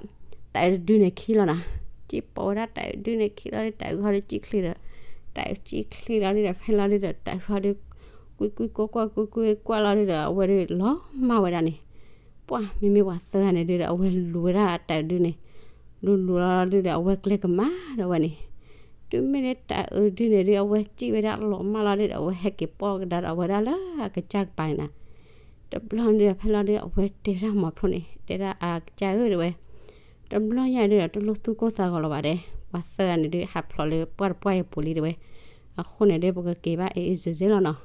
တၢ်အုးတဒုန့ၣ်ခံလီၤနၤ, စံၣ်ပိာ်ဝဲဒၣ်တၢ်အုးတဒုန့ၣ်ခံလီၤဒု တၢ်အုးဃီဒုစံၣ်ချ့ဒီး တၢ်အုးစံၣ်ချ့လီၤဒုဒီး ဖဲလီၤဒုဒီး တၢ်အုးဃီဒု ကွံကွံကွၢ်ကွၢ် ကွံကွံကွၢ်လီၤဒုဒီး အဝဲဒုလီၤမၢ်ဝဲဒၣ်န့ၣ်, ပှၢ် မ့မ့ၢ်ပှၤသၢဂၤန့ၣ်ဒုဒီး အဝဲလူၤဝဲဒၣ်တၢ်အုးတဒုန့ၣ်, လူၤလူၤလီၤဒုဒီး အဝဲကျဲကမၣ်ဒီးဝဲန့ၣ်, တုၤမ့ၢ်လၢတၢ်အုးတဒုန့ၣ်ဒု အဝဲစံၣ်ဝဲဒၣ်လီၤမၢ်လီၤဒုဒီး အဝဲဟဲက့ၤပိာ်ကဒါဒီးအဝဲဒၣ်လၢအကစၢ်ကပၤန့ၣ်နၤ, တဘျီဒုဒီး ဖဲလီၤဒု အဝဲတဲဝဲဒၣ်မီၤဖျိန့ၣ် တဲဒၣ်အကစၢ်ဧၢ တဲဝဲ, တဘျီညါဒုဒီး တလိၣ်သူၣ်ကိၢ်သးဂီၤလီၤဘၣ်ဒဲး, ပှၤသၢဂၤန့ၣ်ဒု ဟးဖျိးလၢပှၢ်တပှၢ်အံၤပူၤလံတဲဝဲ, အဃိန့ၣ်ဒု ပကက့ၤဘၣ်အ့ၣ်အ့ၣ်စ့ၣ်စ့ၣ်လီၤနီၤ,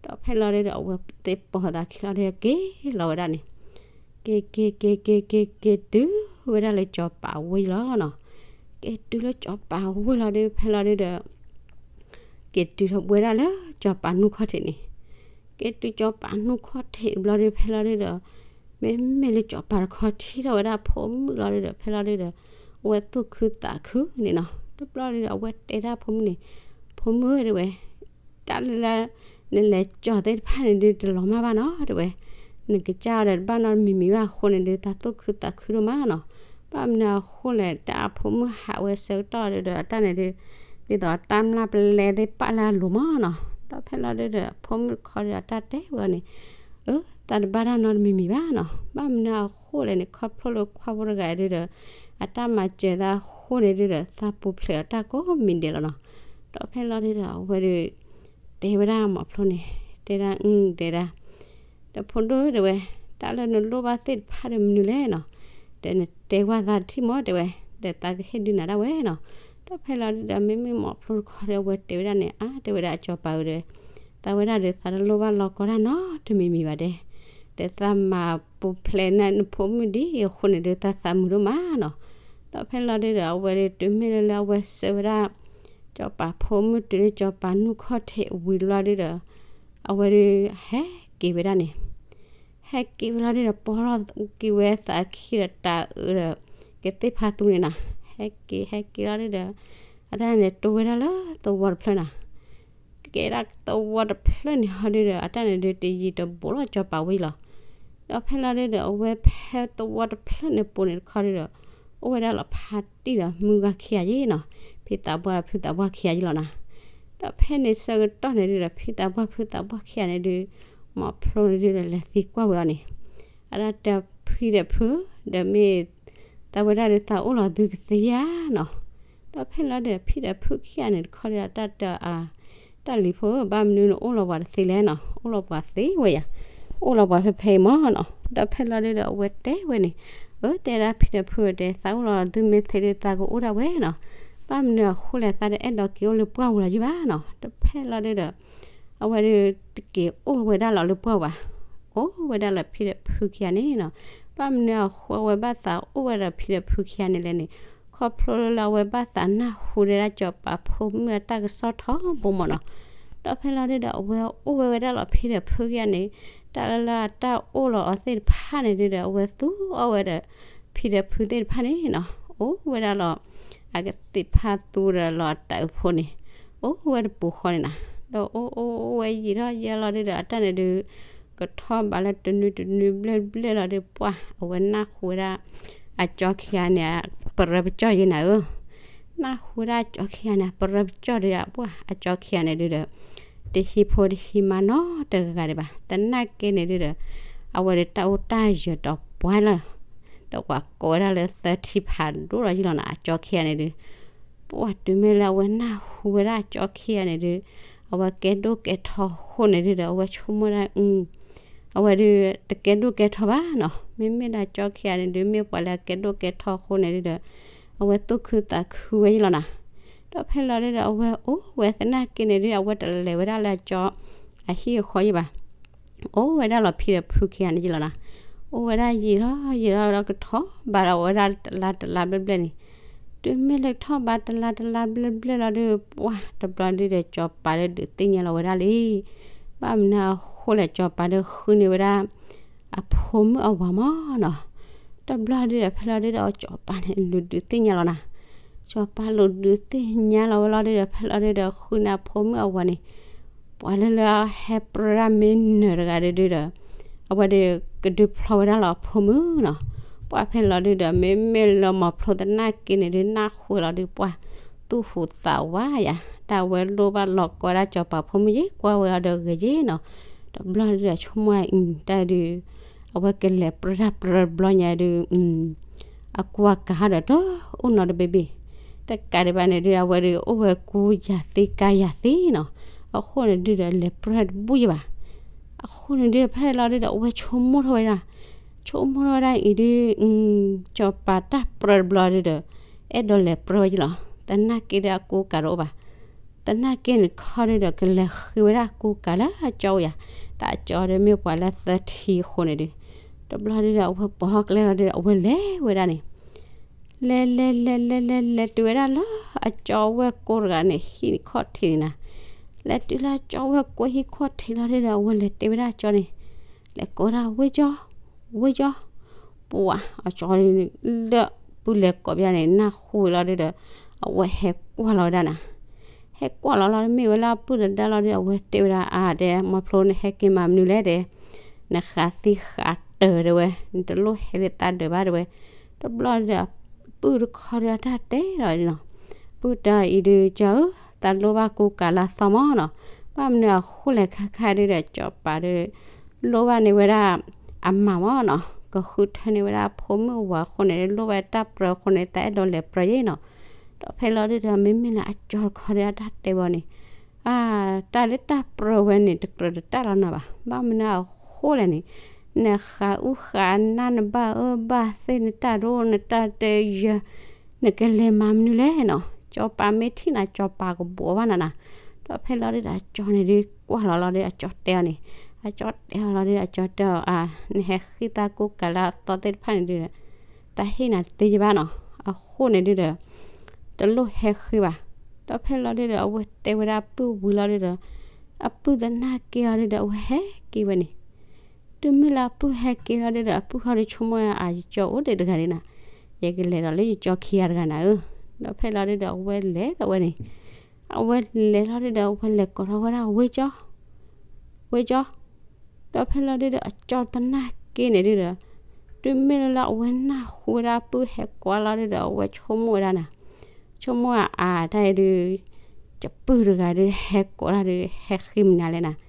ဒီးဖဲလီၤဒုဒီး အဝဲသ့ၣ်ပိာ်သးခံလီၤဒု က့ၤလီၤဝဲဒၣ်န့ၣ်, က့ၤက့ၤက့ၤက့ၤက့ၤက့ၤတုၤဝဲဒၣ်လၢစီၤပၤအဝ့ၢ်လီၤနီၤ, က့ၤတုၤလၢစီၤပၤအဝ့ၢ်လီၤဒု ဖဲလီၤဒုဒီး က့ၤတုၤထီၣ်ဝဲဒၣ်လၢစီၤပၤနူၢ်ခီၣ်ထံးန့ၣ်, က့ၤတုၤစီၤပၤနူၢ်ခီၣ်ထံးတဘျီဒု ဖဲလီၤဒုဒီး မ့မ့ၢ်လၢစီၤပၤတခီထံၣ်ထီၣ်ဝဲဒၣ်ဖိမုၣ်လီၤဒုဒီး ဖဲလီၤဒုဒီး အဝဲသူၣ်ခုသးခုန့ၣ်နီၤ, တဘျီဒုဒီး အဝဲတဲဒၣ်ဖိမုၣ်န့ၣ်, ဖိမုၣ်ဧၢ တဲဝဲ, တၢ်လၢ နလဲၤကၠီၤသ့ၣ်တဖၣ်န့ၣ်ဒု တလီၤမၢ်ဘၣ်နီၤ တဲဝဲ, နကစၢ်ဒီးတဘၣ်နီတမံၤမံၤဘၣ်အဃိန့ၣ်ဒု သးသူၣ်ခုသးခုဒိၣ်မးနီၤ, ဘၣ်မနုၤအဃိလဲၣ် တၢ်အဖိမုၣ်ဟးဝဲဆၢကတီၢ်ဒုဒီး အတၢ်န့ၣ်ဒု ဒ်သိးတၢ်မျၢ်ပလဲသ့ၣ်ပာ်လၢအလိၤမးနီၤ, ဒီးဖဲလီၤဒုဒီး ဖိမုၣ်တခီဒီးအတၢ်တဲဝဲန့ၣ်, အၢ သးတဘၣ်တၢ်နီတမံၤမံၤဘၣ်နီၤ, ဘၣ်မနုၤအဃိလဲၣ်န့ၣ် ခီဖျိလၢခွါဖိတဂၤဒုဒီး အတၢ်မၤစၢၤသးအဃိန့ၣ်ဒုဒီး သးပူၤဖျဲးအီၤတၢ်ကိးမံၤဒဲးလီၤနီၤ, ဒီးဖဲလီၤဒုဒီး အဝဲဒု တဲဝဲဒၣ်မီၤဖျိန့ၣ်, တဲဒၣ် အု တဲဒၣ် ဒီးဖိဒိၣ်ဧၢ တဲဝဲ, တၢ်လၢနလိၣ်ဘၣ်သ့ၣ်တဖၣ်ဒီးမနုၤလဲၣ်နီၤ, ဒီးနတဲကွၢ်သးတထံၣ်မး တဲဝဲ, ဒီးသးကဟ့ၣ်ဒုးနၤဒၣ်ဝဲနီၤ, ဒီးဖဲလီၤဒုဒီး မ့မ့ၢ်မီၤဖျိတခီဒီး အဝဲတဲဝဲဒၣ်န့ၣ် အါ တဲဝဲဒၣ် စီၤပၤဧၢ တဲဝဲ, သးဝဲဒၣ်ဒီး သးတလိၣ်ဘၣ်လီၤကီတၢ်နီတမံၤမံၤဘၣ်ဒဲး, ဒီးသးမၤပူၤဖျဲးနဖိမုၣ်ဒ်အံၤအဃိန့ၣ်ဒုး သးသးမုာ်ဒိၣ်မးနီၤ, ဒီးဖဲလီၤဒုဒီး အဝဲဒုးတုၤမ့ၢ်လၢလၢအဝဲဆှၢဝဲဒၣ် စီၤပၤဖိမုၣ်တုၤလၢစီၤပၤနူၢ်ခီၣ်ထံးဝံၤတဘျီဒုဒီး အဝဲဒုးဟဲက့ၤဝဲဒၣ်န့ၣ်, ဟဲက့ၤဝဲလီၤဒုဒီး ပီၢ်လီၤက့ၤဝဲသးခံဒီးတၢ်အၢဒီး ကသ့ၣ်ဖးသူန့ၣ်နီၤ, ဟဲက့ၤ ဟဲက့ၤလီၤဒုဒီး အတၢ်န့ၣ်တိၢ်ဝဲဒၣ်လၢသဝီတဖျၢၣ်နီၤ, ကဲဒၣ်သဝီတဖျၢၣ်န့ၣ်ဟီဒုဒီး အတၢ်န့ၣ်ဒုးတယံၤတဘူးလီၤစီၤပၤဝံၤလီၤ, ဒီးဖဲလီၤဒုဒီး အဝဲဖဲသဝီတဖျၢၣ်န့ၣ်ပူၤန့ၣ်တခီဒုဒီး အိၣ်ဝဲဒၣ်လီၤဖးတံၢ်ဒီးမုၢ်ဂၤခံဂၤယ့ၣ်နီၤ, ဖံသးပှၢ်ဒီးဖုသးပှၢ်ခံဂၤယ့ၣ်လီၤနီၤ, ဒီးဖဲန့ၣ်ဆၢကတီၢ်န့ၣ်ဒုဒီး ဖံသးပှၢ်ဖုသးပှၢ်ခံဂၤန့ၣ်ဒုး မီၤဖျိန့ၣ်ဒုဒီးလဲၤသံကွၢ်ဝဲအီၤန့ၣ်, အတၢ်တဲဖံဒီးဖု ဒီးမ့ၢ် သးဝဲဒၣ်ဒီးသးအိၣ်လီၤသုကသ့ဧါနီၤ, ဒီးဖဲလီၤဒုဒီးဖံဒီးဖုခံဂၤန့ၣ်တခီဒုဒီး အတၢ်တဲအီၤ တၢ်လံၤဖိဧၢ ဘၣ်မနုၤနအိၣ်လီၤပှၤတသ့လဲၣ်နီၤ, အိၣ်လီၤပှၤသ့ဝဲယၤ, အိၣ်လီၤပှၤဖဲဖဲအံၤမးနီၤ, ဒီးဖဲလီၤဒုဒီးအဝဲတဲဝဲန့ၣ်, အၢ တဲဒၣ်ဖံဒီးဖုတဲ သးအိၣ်လီၤသုမ့ၢ်သ့ဒုးသးကအိၣ်ဒၣ်ဝဲနီၤ, ဘၣ်မနုၤအဃိလဲၣ် သးတအဲၣ်ဒိးက့ၤအိၣ်လၢပှၢ်ပူၤလီၤယုၢ်ဘၣ်နီၤ, ဒီးဖဲလီၤဒုဒီး အဝဲဒုးတက့ၤအိၣ်ဝဲဒၣ်လီၤလၢပှၢ်ဘၣ်, အိၣ်ဝဲဒၣ်လၢဖံဒီးဖုခံဂၤန့ၣ်နီၤ, ဘၣ်မနုၤအဃိအဝဲဘၣ်သးအိၣ်ဝဲဒီးဖံဒီးဖုခံဂၤန့ၣ်လဲၣ်န့ၣ်, ခ ခီဖျိလၢအဝဲဘၣ်သးနၢ်ဟူဒၣ်စီၤပၤဖိမုၣ်အတၢ်ကစီၣ်ထီဘိမးနီၤ. ဒီးဖဲလီၤဒုဒီး အဝဲအိၣ်ဝဲဝဲဒၣ်လီၤဖံဒီးဖုခံဂၤန့ၣ်, တၢ်လၢလၢအတၢ်အိၣ်လီၤအီၤသ့ၣ်တဖၣ်န့ၣ်ဒုဒီး အဝဲသူအီၣ်ဝဲဒီး ဖံဒီးဖုသ့ၣ်တဖၣ်န့ၣ်နီၤ, အိၣ်ဝဲဒၣ်လီၤ အကသ့ၣ်ဖးသူဒီးလီၤအတၢ်အုးဖိန့ၣ်, အိၣ်ဝဲတပူၤဃီန့ၣ်နီၤ. ဒီးအိၣ်အိၣ်အိၣ်ဝဲယံာ်ထီၣ်ယဲလီၤဒုဒီး အတၢ်န့ၣ်ဒု ကထီၣ်ဘးလၢတနွံတနွံဘျဲၣ်ဘျဲၣ်လီၤဒု ပှၢ်အဝဲနၢ်ဟူဝဲဒၣ် အကၠီခံဂၤန့ၣ် ပရၢပကၠီၣ်ယဲနၤဧၢ, နၢ်ဟူဝဲဒၣ်အကၠီခံဂၤန့ၣ် ပရၢပကၠီၣ်ဒုဒီး ပှၢ်အကၠီခံဂၤန့ၣ်ဒုဒီး တဟံးဖိတဟံးမါနီတဂၤဒံးဘၣ်. သနာ်က့န့ၣ်ဒုဒီး အဝဲဒီးတၢ်အိၣ်တၢ်ယၢၤဒီးပှၢ်လၢ ဒီးပှၤကိးဝဲဒၣ်လၢသၢထံဖးဒိၣ်လီၤယံလီၤနီၤ အကၠီခံဂၤန့ၣ်ဒု, ပှၢ်တုၤမ့ၢ်လၢအဝဲနၢ်ဟူဝဲဒၣ်အကၠီခံဂၤန့ၣ်ဒု, အဝဲကဲဒိၣ်ကဲထီအဃိန့ၣ်ဒုဒီး အဝဲဆိကမိၣ်ဒၣ် အဝဲဒု တကဲဒိၣ်ကဲထီဘၣ်နီၤ, မ့မ့ၢ်လၢအကၠီခံဂၤန့ၣ်ဒု မ့ၢ်ပှၤလၢအကဲဒိၣ်ကဲထီအဃိန့ၣ်ဒုဒီး အဝဲသူၣ်ခုသးခုဝဲယံလီၤနီၤ. ဒီးဖဲလီၤဒုဒီး အဝဲအိၣ်ဝဲသနာ်က့န့ၣ်ဒု အဝဲတလဲၤဝဲဒၣ်လၢအကၠီ အဟံၣ်အဃီယံဘၣ် အိၣ်ဝဲဒၣ်လီၤဖံဒီးဖုခံဂၤန့ၣ်ယံလီၤနီၤ, အိၣ်ဝဲဒၣ်ယံာ်ထီၣ်ယံာ်ထီၣ်ဒီးကထီၣ်ဘးဒီးဝဲဒၣ်တလါတလါဘျဲၣ်ဘျဲၣ်န့ၣ်, တုၤမ့ၢ်လၢကထီၣ်ဘးတလါတလါဘျဲၣ်ဘျဲၣ်လီၤဒု ပှၢ်တဘျီဒုဒီး ကၠီၤပၤဒီးဒုးသ့ၣ်ညါလီၤဝဲဒၣ်လံ, ဘၣ်မနုၤအဃိလဲၣ် ကၠီၤပၤဒီးဃုန့ၢ်ဝဲဒၣ် အဖိမုၣ်အဝၤမးနီၤ. တဘျီဒုဒီး ဖဲလီၤဒုဒီး ကၠီၤပၤန့ၣ်လူၤဒုးသ့ၣ်ညါလီၤနီၤ, ကၠီၤပၤလူၤဒုးသ့ၣ်ညါလီၤဝဲလီၤဒုဒီး ဖဲလီၤဒုဒီး ဃုန့ၢ်အဖိမုၣ်အဝၤန့ၣ် ပှၤလၢလၢဟဲပြၢဒၣ်မ့ၢ်နၢၤတဂၤဒုဒီး အဝဲဒီးကဒုးဖျီဝဲဒၣ်လီၤအဖိမုၣ်နီၤ. ပှၢ်ဖဲလီၤဒုဒီး မ့မ့ၢ်လၢမီၤဖျိသနာ်က့န့ၣ်ဒု နၢ်ဟူလီၤဒု ပှၢ်သူၣ်ဟူးသးဝါယၤ တၢ်ဝဲလိၣ်ဘၣ်လီၤကွၢ်ဒၣ်ကၠီၤပၤဖိမုၣ်ယဲ ကွၢ်ဝဲအီၤဒီးဂ့ၤယဲနီၤ. တဘျီဒုဒီး ဆိကမိၣ်အတၢ်ဒု အဝဲကလဲၤပြၢဒၣ်ပြၢတဘျီညါဒု အကူအကၤဒီးတအိၣ်နီတဘ့ၣ်ဘ့ၣ်, တကးဒံးဘၣ်န့ၣ်ဒု အဝဲဒုးအိၣ်ဝဲကူယၤသ့ကါယၤသ့နီၤ. အဃိန့ၣ်ဒုဒီး လဲၤပြၢတဘူၣ်ယဲဘၣ်. အဃိန့ၣ်ဒု ဖဲလီၤဒုဒီး အဝဲဆိကမိၣ်ထီၣ်ဝဲဒၣ်, ဆိကမိၣ်ထီၣ်ဝဲဒၣ်အံၤဒု ကၠီၤပၤတၢ်ပြၢတဘျီဒုဒီး အဲၣ်ဒိးလဲၤပြၢဝဲယဲလီၤ. သနာ်က့ဒီးအကူကၤတအိၣ်ဘၣ်. သနာ်က့န့ၣ်ခီဒုဒီး ကလဲၤဃ့ဝဲဒၣ်ကူကၤလၢအကၠီအိၣ်ယၤ, တၢ်အကၠီဒီးမ့ၢ်ပှၤလၢသၢထံအဃိန့ၣ်ဒု, တဘျီဒုဒီး အဝဲပိာ်ထီၣ်ကျဲလီၤဒုဒီး အဝဲလဲၤဝဲဒၣ်န့ၣ် လဲၤလဲၤလဲၤလဲၤလဲၤလဲၤတုၤဝဲဒၣ်လၢအကၠီဝဲၢ်ကိတဂၤန့ၣ် ဟံၣ်ခီၣ်ထံးန့ၣ်နီၤ. လဲၤတုၤလၢအကၠီဝဲၢ်ကိဟံၣ်ခီၣ်ထံးလီၤဒုဒီး အဝဲလဲၤတဲဝဲဒၣ်အကၠီန့ၣ်, လဲၤကိးဒၣ် ဝ့ၢ်ကၠီ, ဝ့ၢ်ကၠီ, ပှၤအကၠီလၢပုၢ်လဲၤကိးဘၣ်န့ၣ် နၢ်ဟူလီၤဒုဒီး အဝဲဟဲကွၢ်လီၤဝဲဒၣ်နီၤ. ဟဲကွၢ်လီၤလီၤ မ့ၢ်ဝဲလၢအပုၢ်တဒါလီၤဒု အဝဲတဲဝဲဒၣ် အါ တဲ မီၤဖျိ နဟဲက့ၤမၤမနုၤလဲၣ် တဲ, နဃးသံဃးတၢၢ်တဲဝဲ, နတလိၣ်ဟဲလၢသးဒၢးဘၣ်တဲဝဲ. တဘျီဒုဒီး ပုၢ်တခီဒုအတၢ်တဲလီၤနီၤ. ပုၢ်တဲအံၤဒု ကၠီဧၢ, သးလိၣ်ဘၣ်ကူကၤလၢအသီမးနီၤ. ဘၣ်မနုၤအဃိလဲၣ်ခါခါဒုဒီး ကၠီၤပၤဒု လိၣ်ဘၣ်န့ၢ်ဝဲဒၣ် အမါမးနီၤ, ကဃုထၢန့ၢ်ဝဲဒၣ်အဖိမုၣ်အဝၤအဃိန့ၣ် လိၣ်ဝဲတၢ်ပြၢအဃိန့ၣ် သးအဲၣ်ဒိးလဲၤပြၢယဲနီၤ. ဒီးဖဲလီၤဒုဒီး မ့မ့ၢ်လၢအကၠီတခီဒုအတၢ်တဲဘၣ်န့ၣ်, အါ တၢ်လၢတၢ်ပြၢဝဲန့ၣ် တကြၢးတတၢ်လီၤနီၤဘၣ်. ဘၣ်မနုၤအဃိလဲၣ်န့ၣ်, နဃးအုၣ်ဃးနၢ် နဘၣ်အၢဘၣ်သီ နတၢ်ဒိ နတၢ်တဲယၢၤ နကလဲၤမၤမနုၤလဲၣ်နီၤ. ကၠီၤပၤမ့ၢ်ထံၣ်နၤ ကၠီၤပၤကဘိးဘၣ်နၤနီၤ. ဒီးဖဲလီၤဒုဒီး အကၠီန့ၣ်ဒု ကွၢ်လီၤလီၤဒု အကၠီတဲအီၤန့ၣ်, အကၠီတဲအီၤလီၤဒု အကၠီတဲအီၤ အါ နဟဲဃ့သးကူကၤလၢအသီသ့ၣ်တဖၣ်န့ၣ်ဒုဒီး သးဟ့ၣ်နၤတသ့ယဘၣ်နီၤ. အဃိန့ၣ်ဒုဒီး တလိၣ်ဟဲဃ့ဘၣ်. ဒီးဖဲလီၤဒုဒီး အဝဲတဲဝဲဒၣ်အပုၢ်ဝံၤလီၤဒုဒီး အပုၢ်သနာ်က့အီၤဒုဒီး အဝဲဟဲက့ၤဝဲန့ၣ်. တုၤမ့ၢ်လၢအပုၢ်ဟဲက့ၤလီၤဒုဒီး အပုၢ်ဟီဒုဆိကမိၣ် အါ ယကၠီအိၣ်ဒံးတဂၤဒံးနီၤ, ယကလဲၤဒီးလၢယကၠီခံဂၤတဂၤနၤဧၢ. ဒီးဖဲလီၤဒုဒီး အဝဲလဲၤဒီးဝဲန့ၣ်, အဝဲလဲၤလီၤဒုဒီး အဝဲလဲၤကိးထီၣ်ဝဲဒၣ် ဝ့ၢ်ကၠီ ဝ့ၢ်ကၠီ. ဒီးဖဲလီၤဒုဒီး အကၠီသနာ်က့န့ၣ်ဒုဒီး တုၤမ့ၢ်လၢအဝဲနၢ်ဟူဝဲဒၣ်အပုၢ်ဟဲကိးလီၤဒုဒီး အဝဲဆိကမိၣ်ဝဲဒၣ်နီၤ, ဆိကမိၣ်အါ အါ တၢ်အံၤဒု ယပုၢ်တဂၤဒု ဟဲကိးတၢ်ဒု ဟဲဃ့မနုၤလဲၣ်နီၤ.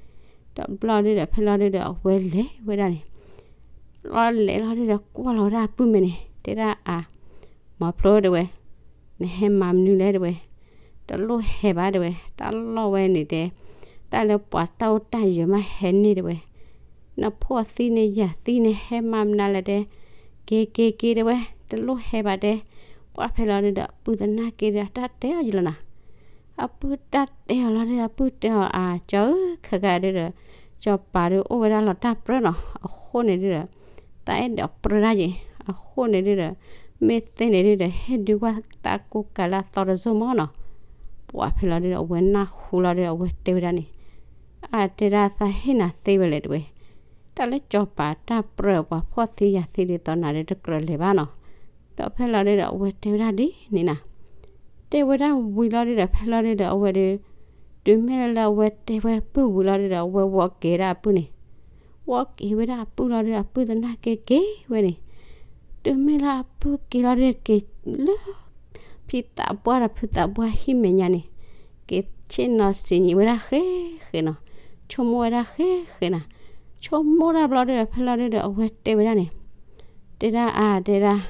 တဘျီဒုဒီး ဖဲလီၤဒုဒီး အဝဲလဲၤဝဲဒၣ်န့ၣ် လီၤလဲၤလီၤဒုဒီး ကွၢ်လီၤဝဲဒၣ်အပုၢ်မဲာ်န့ၣ် တဲဒၣ်အါ မီၤဖျိတဲဝဲ, နဟဲမၤမနုၤလဲၣ်တဲဝဲ, တလိၣ်ဟဲဘၣ်တဲဝဲ, တၢ်လီၢ်ဝဲန့ၣ်တဲ, တၢ်လၢပှၤတၢ်အိၣ်တၢ်ယၢၤမးဟဲန့ၢ်တဲဝဲ, နဖိသံန့ၣ်ယၤသံန့ၣ် ဟဲမၤမနုၤလဲၣ်တဲ, က့ၤက့ၤက့ၤတဲဝဲ, တလိၣ်ဟဲဘၣ်တဲ, ပှၢ်ဖဲလီၤဒုဒီး အပုၢ်သနာ်က့ဒီး အတၢ်တဲအီၤယလီၤနီၤ. အပုၢ်တၢ်တဲအီၤလီၤဒီး အပုၢ်တဲအီၤအါ ကၠီဧၢ ခဲကါဒုဒီး ကၠီၤပၤဒုအိၣ်ဝဲဒၣ်လီၤတၢ်ပြၢနီၤ, အဃိန့ၣ်ဒုဒီး တၢ်အဲၣ်ဒိးပြၢဒၣ်ယဲ, အဃိန့ၣ်ဒုဒီး မ့ၢ်သ့န့ၣ်ဒုဒီး ဟ့ၣ်ဒုကွၢ်သးကူကၤလၢအသီတစိၢ်မၢ်နီၤ. ပှၤဖဲလီၤဒုဒီး အဝဲနၢ်ဟူလီၤဒုဒီး အဝဲတဲဝဲဒၣ်န့ၣ်, အါ တဲဒၣ် သးဟ့ၣ်နၤသ့ဝဲလဲၣ်တဲဝဲ, တၢ်လၢစီၤပၤတၢ်ပြၢပှၤဖှီၣ်သံယာ်သံဒ်သိးနၤဒီး တကြၢးလဲၤဘၣ်နီၤ. ဒီးဖဲလီၤဒုဒီး အဝဲတဲဝဲဒၣ်ဒ်န့ၣ်နၤ, တဲဝဲဒၣ်ဝံၤလီၤဒုဒီး ဖဲလီၤဒုဒီး အဝဲဒု တုၤမ့ၢ်လၢအဝဲတဲဝဲပုၢ်ဝံၤလီၤဒုဒီး အဝဲဝီက့ၤဒၣ်အပုၢ်န့ၣ်, ဝီက့ၤဝဲဒၣ်အပုၢ်လီၤဒုဒီး အပုၢ်သနာ်က့က့ၤဝဲန့ၣ်, တုၤမ့ၢ်လၢအပုၢ်က့ၤလီၤဒုဒီး က့ၤလၢ ဖံသးပှၢ်ဒီးဖုသးပှၢ်ဟံၣ်မဲာ်ညါန့ၣ်, က့ၤဆ့ၣ်နီၤစံးညီၣ်ဝဲဒၣ်ဃဲဃဲနီၤ, ဆိကမိၣ်ဝဲဒၣ်ဃဲဃဲနၤ, ဆိကမိၣ်တၢ်ဘျီဒုဒီး ဖဲလီၤဒုဒီး အဝဲတဲဝဲဒၣ်န့ၣ်, တဲဒၣ်အါ တဲဒၣ်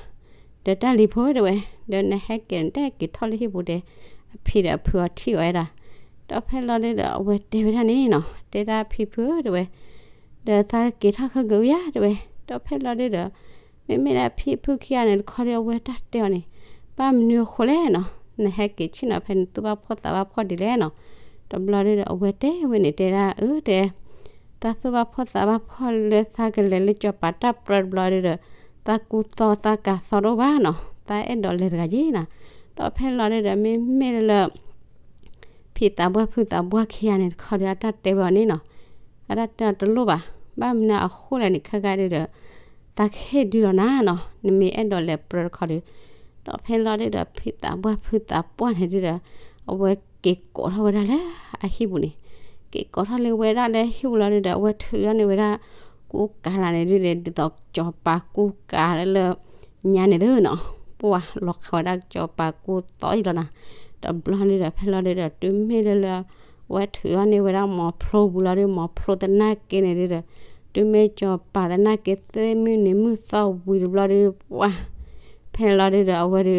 ဒီးတၢ်လံၤဖိတဲဝဲ, ဒီးနဟဲက့ၤနတဲက့ၤထီၣ်လၢဟံၣ်ပူၤတဲ, အဖံဒီးအဖုအီၤထံၣ်အီၤဝဲဒၣ်, ဒီးဖဲလီၤဒုဒီး အဝဲတဲဝဲဒၣ်န့ၣ်နီၤ, တဲဒၣ်ဖံဖုတဲဝဲ, ဒီးသးက့ၤထီၣ်ခဲကဝံယါတဲဝဲ, ဒီးဖဲလီၤဒုဒီး မ့မ့ၢ်ဒၣ်ဖံဖုခံဂၤန့ၣ်တခီဒီး အဝဲတၢ်တဲအီၤန့ၣ်, ဘၣ်မနုၤအဃိလဲၣ်နီၤ, နဟဲက့ၤဆ့ၣ်နီၤဖဲနသူၣ်ဘၣ်ဖှီၣ်သးဘၣ်ဖှီၣ်ဒ်လဲၣ်နီၤ. တဘျီဒုဒီး အဝဲတဲဝဲန့ၣ် တဲဒၣ်အၢတဲ တၢ်သူၣ်ဘၣ်ဖှီၣ်သးဘၣ်ဖှီၣ်လၢသးကလဲၤလၢစီၤပၤတၢ်ပြၢတဘျီဒုဒီး သးကူသီသးကၤသီတအိၣ်ဘၣ်နီၤ, သးအဲၣ်ဒိးလဲၤတဂၤယ့နီၤ. ဒီးဖဲလီၤဒုဒီး မ့မ့ၢ်လၢ ဖံသးပှၢ်ဖုသးပှၢ်ခံဂၤန့ၣ်တခီဒီး အတၢ်တဲဝဲအီၤန့ၣ်နီၤ, အတၢ်တဲအီၤတလိၣ်ဘၣ်, ဘၣ်မနုၤအဃိလဲၣ်န့ၣ် ခဲကါဒုဒီး သးကဟ့ၣ်ဒုလီၤနၤနီၤ, နမ့ၢ်အဲၣ်ဒိးလဲၤပြၢတခီဒု ဒီးဖဲလီၤဒုဒီး ဖံသးပှၢ်ဖုသးပှၢ်န့ၣ်ဒုဒီး အဝဲက့ၤကိးထီၣ်ဝဲဒၣ်လၢအဟံၣ်ပူၤန့ၣ်, က့ၤကိးထီၣ်လၢဝဲဒၣ်လၢဟံၣ်ပူၤလီၤဒုဒီး အဝဲထုးထီၣ်န့ၢ်ဝဲဒၣ် ကူကၤလၢန့ၣ်ဒုဒီး ဒ်သိးစီၤပၤကူကၤလၢလၢ ညါန့ၣ်သုနီၤ, ပှၤလီၤခးဝဲဒၣ်စီၤပၤကူသီအံၤလီၤနၤ. တဘျီဒုဒီး ဖဲလီၤဒုဒီး တုၤမ့ၢ်လၢလၢ အဝဲထုးထီၣ်န့ၢ်ဝဲဒၣ်မီၤဖျိဝံၤလီၤဒု မီၤဖျိသနာ်က့န့ၣ်ဒုဒီး တုၤမ့ၢ်စီၤပၤသနာ်က့သ့ၣ်မုၢ်နံၤမုၢ်သီဝံၤတဘျီဒု ပှၤ ဖဲလီၤဒုဒီး အဝဲဒု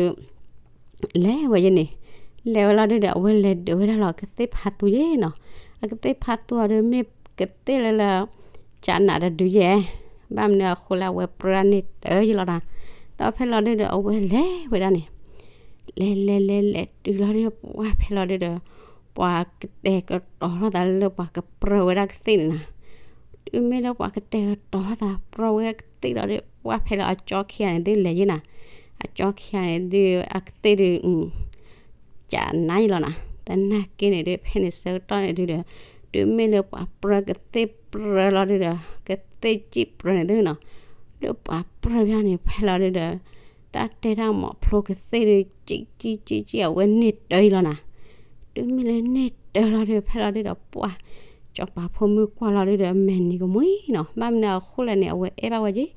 လဲၤဝဲယဲန့ၣ်, လဲၤဝဲလီၤဒုဒီး အဝဲလဲၤဒုးဝဲဒၣ်လီၤကသ့ၣ်ဖးသူယဲနီၤ. အကသ့ၣ်ဖးသူအီၤဒု မ့ၢ်ကသ့ၣ်လၢလၢ ကနးတဒုယဲ, ဘၣ်မနုၤအဃိလၢအဝဲပြၢန့ၢ်တၢ်ယဲလီၤနၤ. ဒီးဖဲလီၤဒုဒီး အဝဲလဲၤဝဲဒၣ်န့ၣ် လဲၤလဲၤလဲၤလဲၤတုၤလီၤဒု ပှၤဖဲလီၤဒုဒီး ပှၤကတဲာ်ကတီၤထီၣ်သးလၢပှၤကပြၢဝဲဒၣ်ကသ့ၣ်န့ၣ်နၤ. တုၤမ့ၢ်လၢပှၤကတဲာ်ကတီၤထီၣ်သးပြၢဝဲကသ့ၣ်လီၤဒု ပှၤဖဲလီၤအကၠီခံဂၤန့ၣ်ဒုလဲၤယဲနၤ. အကၠီခံဂၤန့ၣ်ဒု အကသ့ၣ်ဒု ကနးယဲလီၤနၤ. သနာ်က့န့ၣ်ဒု ဖဲန့ၣ်ဆၢကတီၢ်န့ၣ်ဒုဒီး တုၤမ့ၢ်လၢပှၤပြၢကသ့ၣ်ပြၢလီၤဒုဒီး ကသ့ၣ်စံၣ်ပြၢန့ၣ်သုနီၤ. လၢပှၤပြၢဖဲန့ၣ် ဖဲလီၤဒုဒီး တၢ်တဲတၢ်မီၤဖျိကသ့ၣ်ဒု စံၣ်စံၣ်စံၣ်စံၣ် အဝဲန့ၢ်တၢ်ယဲလီၤနၤ. တုၤမ့ၢ်လၢန့ၢ်တၢ်လီၤဒု ဖဲလီၤဒုဒီး ပှၤ စီၤပၤဖိမုၣ်ကွၢ်လီၤဒုဒီး မဲာ်နံၤကမှံနီၤ. ဘၣ်မနုၤအဃိလဲၣ်န့ၣ် အဝဲအဲၣ်ဘၣ်ဝဲက့ၤ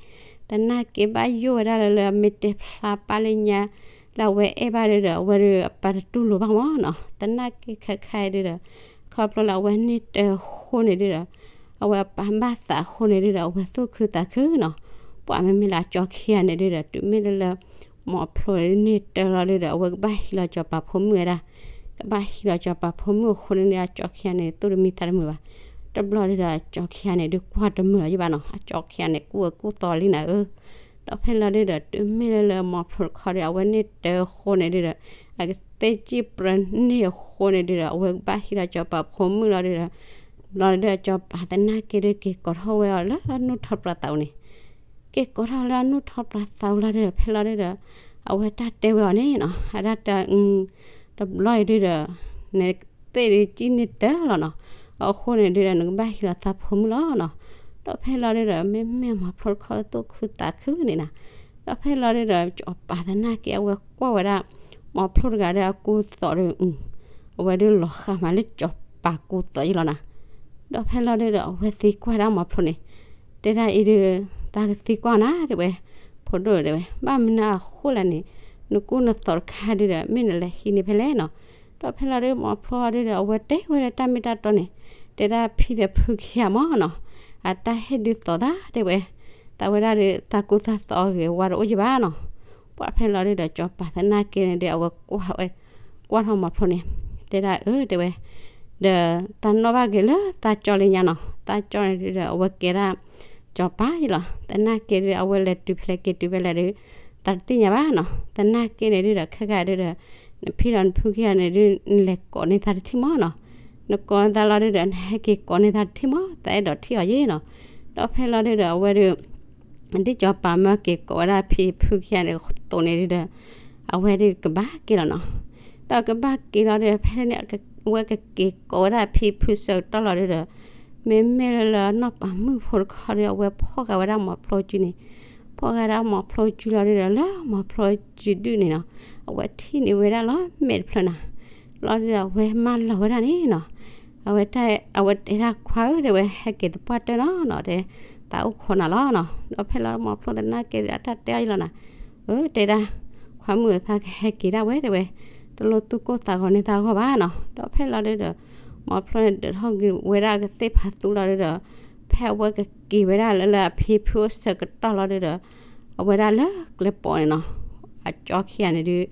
သနာ်က့ဘၣ်ယိၣ်ဝဲဒၣ်လၢလၢ အမ့ၢ်တဲဖျါပၢ်လၢညါ လၢအဝဲအဲၣ်ဘၣ်ဒုဒီး အဝဲဒုးအပၢ်တတူၢ်လိာ်ဘၣ်မၢ်နီၤ. သနာ်က့ခဲခါဒုဒီး ခီဖျိလၢအဝဲန့ၢ်တၢ်အဃိန့ၣ်ဒုဒီး အဝဲအပၢ်ဘၣ်သးအဃိန့ၣ်ဒုဒီး အဝဲသူၣ်ခုသးခုနီၤ. ပှၤမ့မ့ၢ်လၢအကၠီခံဂၤန့ၣ်ဒုဒီး တုၤမ့ၢ်လၢလၢ မီၤဖျိန့ၢ်တၢ်လီၤဒုဒီး အဝဲကဘၣ်ဟံးလီၤစီၤပၤဖိမုၣ်ဝဲဒၣ်, ကဘၣ်ဟံးလီၤစီၤပၤဖိမုၣ်အဃိန့ၣ် အကၠီခံဂၤန့ၣ် သူၣ်တမံသးတမုာ်ဘၣ်. တဘျီဒုဒီး အကၠီခံဂၤန့ၣ်ဒုကွၢ်တမုာ်လီၤယဲဘၣ်နီၤ. အကၠီခံဂၤန့ၣ် ကူၣ်အကူၣ်သီလံနၤဧၢ. ဒီးဖဲလီၤဒုဒီး တုၤမ့ၢ်လၢလၢမီၤဖျိတခီဒီး အဝဲန့ၢ်တၢ်အဃိန့ၣ်ဒုဒီး အကသ့ၣ်စံၣ်ပြၢန့ၢ်အဃိန့ၣ်ဒုဒီး အဝဲကဘၣ်ဟံးလီၤစီၤပၤဖိမုၣ်လီၤဒုဒီး ဘျီဒုဒီး စီၤပၤသနာ်က့ဒု က့ၤကိးထီၣ်ဝဲအီၤလၢအနူၢ်ထီၣ်ပြးသးအူန့ၣ် က့ၤကိးထီၣ်လၢအနူၢ်ထီၣ်ပြးသးအူလီၤဒုဒီး ဖဲလီၤဒုဒီး အဝဲတၢ်တဲဝဲအီၤန့ၣ်နီၤ, အတၢ်တဲ တဘျီအံၤဒုဒီး နသ့ၣ်ဒုစံၣ်န့ၢ်တၢ်လီၤနီၤ, အဃိန့ၣ်ဒုဒီး နကဘၣ်ဟံးလီၤသးဖိမုၣ်လီၤနီၤ. ဒီးဖဲလီၤဒုဒီး မ့မ့ၢ်မီၤဖျိတခီလၢသူၣ်ခုသးခုန့ၣ်နီၤ, ဒီးဖဲလီၤဒုဒီး စီၤပၤသနာ်က့ အဝဲကွၢ်ဝဲဒၣ် မီၤဖျိတဂၤဒီးအကူသီဒီး အဝဲဒုလီၤဃးမးလၢစီၤပၤကူသီယဲလီၤနီၤ. ဒီးဖဲလီၤဒုဒီး အဝဲသံကွၢ်ဒၣ်မီၤဖျိန့ၣ်, တဲဒၣ်အံၤဒု သးကသံကွၢ်နၤတဲဝဲ, ဖိဒိၣ်တဲဝဲ, ဘၣ်မနုၤအဃိလဲၣ်န့ၣ် နကူနသိးတခါဒုဒီး မ့ၢ်နလဲၤဟံးန့ၢ်ဖဲလဲၣ်နီၤ. ဒီးဖဲလီၤဒုမီၤဖျိအီၤဒုဒီး အဝဲတဲဝဲလၢတၢ်မ့ၢ်တၢ်တီန့ၣ်, တဲဒၣ်ဖံဒီးဖုခံဂၤမၢ်နီၤ, အတၢ်ဟ့ၣ်ဒုသိးသးတဲဝဲ, သးဝဲဒၣ်ဒီး သးကူသးသိးအဂ့ၤဝါတအိၣ်ယဘၣ်နီၤ. ပှၤဖဲလီၤဒုဒီး စီၤပၤသနာ်က့န့ၣ်ဒု အဝဲကွၢ်ထီၣ်မီၤဖျိန့ၣ်, တဲဒၣ်အၢတဲဝဲ, ဒီးသးနီၣ်ဘၣ်က့ၤလၢသးကၠီလၢညါနီၤ, သးကၠီန့ၣ်ဒုဒီး အဝဲကဲဒၣ် စီၤပၤယဲလီၤ. သနာ်က့ဒု အဝဲလဲၤတုၤဖဲလဲၣ်က့ၤတုၤဖဲလဲၣ်ဒု သးတသ့ၣ်ညါဘၣ်နီၤ. သနာ်က့န့ၣ်ဒုဒီး ခဲကါဒုဒီး နဖံဒီးနဖုခံဂၤန့ၣ်ဒု နလဲၤကိးန့ၢ်သးတထံၣ်မၢ်နီၤ. နကိးသးလီၤဒုဒီး နဟဲက့ၤကိးန့ၢ်သးတထံၣ်မၢ်, သးအဲၣ်ဒိးထံၣ်အီၤယဲနီၤ. ဒီးဖဲလီၤဒုဒီး အဝဲဒု ဒ်စီၤပၤမၢက့ၤကိးဝဲဒၣ်ဖံဖုခံဂၤန့ၣ် အဝဲဒၣ်က့ၤလီၤဝဲဒၣ်လၢအသိးန့ၣ်ဒုဒီး အဝဲဒၣ်ကဘၣ်က့ၤလီၤနီၤ. ဒီးကဘၣ်က့ၤလီၤဒီး ဖဲန့ၣ် အဝဲကက့ၤကိးဝဲဒၣ်အဖံဖုဆၢကတီၢ်လီၤဒုဒီး မ့မ့ၢ်လၢလၢနီၢ်ပၤမုၣ်ဖိတခီဒီး အဝဲဖီၣ်ဃာ်ဝဲဒၣ်မိၤဖျိကၠုန့ၣ်, ဖီၣ်ဃာ်ဒၣ်မိၤဖျိကၠုလီၤဒုဒီး လၢမိၤဖျိကၠုဒုန့ၣ်နီၤ, အဝဲထံၣ်န့ၢ်ဝဲဒၣ်လီၤမဲာ်တဖျၢၣ်နၤ. လီၤဒုဒီး အဝဲမၢလီၤဝဲဒၣ်န့ၣ်နီၤ. အဝဲတၢ် အဝဲတဲဒၣ် ခွါဧၢ တဲဝဲ ဟဲက့ၤသပှၢ်တၢၢ်နီၤနီၤ တဲ, သးအိၣ်ခိးနၤလီၤနီၤ. ဒီးဖဲလီၤမိၤဖျိသနာ်က့ဒီး အတၢ်တဲအီၤယလီၤနၤ, အၢ တဲဒၣ် ခွါမုၣ်အသးကဟဲက့ၤဒၣ်ဝဲ တဲဝဲ, တလိၣ်သူၣ်ကိၢ်သးဂီၤန့ၢ်သးဂီၢ်ဘၣ်နီၤ. ဒီးဖဲလီၤဒုဒီး မိၤဖျိန့ၣ်ဒုးထီၣ်က့ၤဝဲဒၣ်ကသ့ၣ်ဖးသူလီၤဒုဒီး ဖဲအဝဲကက့ၤဝဲဒၣ်လၢလၢအဖံဖုအိၣ်ဆၢကတီၢ်လီၤဒုဒီး အဝဲဒၣ်လၢကျဲပိာ်န့ၣ်နီၤ, အကၠီခံဂၤန့ၣ်ဒုး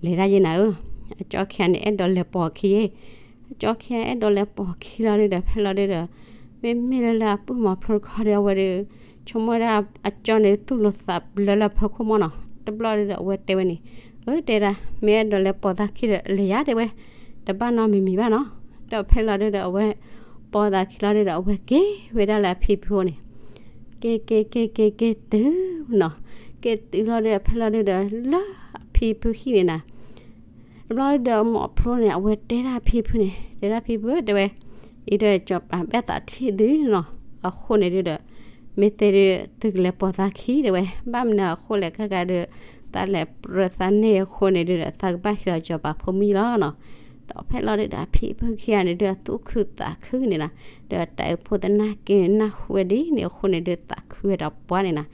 လဲၤဒၣ်ယဲနၤဧၢ, အကၠီခံဂၤန့ၣ် အဲၣ်ဒိးလဲၤပိာ်အခံယဲ, အကၠီခံဂၤအဲၣ်ဒိးလဲၤပိာ်အခံလီၤဒုဒီး ဖဲလီၤဒုဒီး မ့မ့ၢ်လၢလၢအပုၢ်မိၤဖျိတခီဒီး အဝဲဒုး ဆိကမိၣ်ဝဲဒၣ်အကၠီန့ၣ် သူၣ်လီၤသးဘျၢလၢဖီခိၣ်မီၢ်နီၤ. တဘျီဒုဒီး အဝဲတဲဝဲန့ၣ်, အၢ တဲဒၣ် မ့ၢ်အဲၣ်ဒိးလဲၤပိာ်သးခံဒီး လဲၤယၤ တဲဝဲ, တဘၣ်နီတမံၤမံၤဘၣ်နီၤ. ဒီးဖဲလီၤဒုဒီး အဝဲပိာ်သးခံလီၤဒုဒီး အဝဲက့ၤဝဲဒၣ်လၢအဖံဖုအိၣ်န့ၣ်, က့ၤက့ၤက့ၤက့ၤက့ၤတုၤနီၤ, က့ၤတုၤလီၤဒုဒီး ဖဲလီၤဒုဒီး လၢအဖံဖုဟံၣ်န့ၣ်နၤ တဘျီဒုဒီး မိၤဖျိန့ၣ် အဝဲတဲဒၣ်ဖံဖုန့ၣ် တဲဒၣ်ဖံဖုဧၢ တဲဝဲ, အံၤဒီးစီၤပၤဘၣ်သးထံၣ်သုနီၤ, အဃိန့ၣ်ဒုဒီး မ့ၢ်သ့ဒုး သုကလဲၤပိာ်သးခံ တဲဝဲ, ဘၣ်မနုၤအဃိလဲၣ် ခဲကးဒုး သးလဲၤပြၢသးန့ၢ်အဃိန့ၣ်ဒုဒီး သးကဘၣ်ဟံးလီၤစီၤပၤဖိမုၣ်လီၤနီၤ. ဒီးဖဲလီၤဒုဒီး အဖံဖုခံဂၤန့ၣ်ဒုး အသူၣ်ခုသးခုန့ၣ်နၤ, ဒီးတၢ်အုးဖိသနာ်က့န့ၣ် နၢ်ဟူဝဲဒ်န့ၣ်အဃိန့ၣ်ဒုး သးခုဝဲဒီးပှၤန့ၣ်နၤ.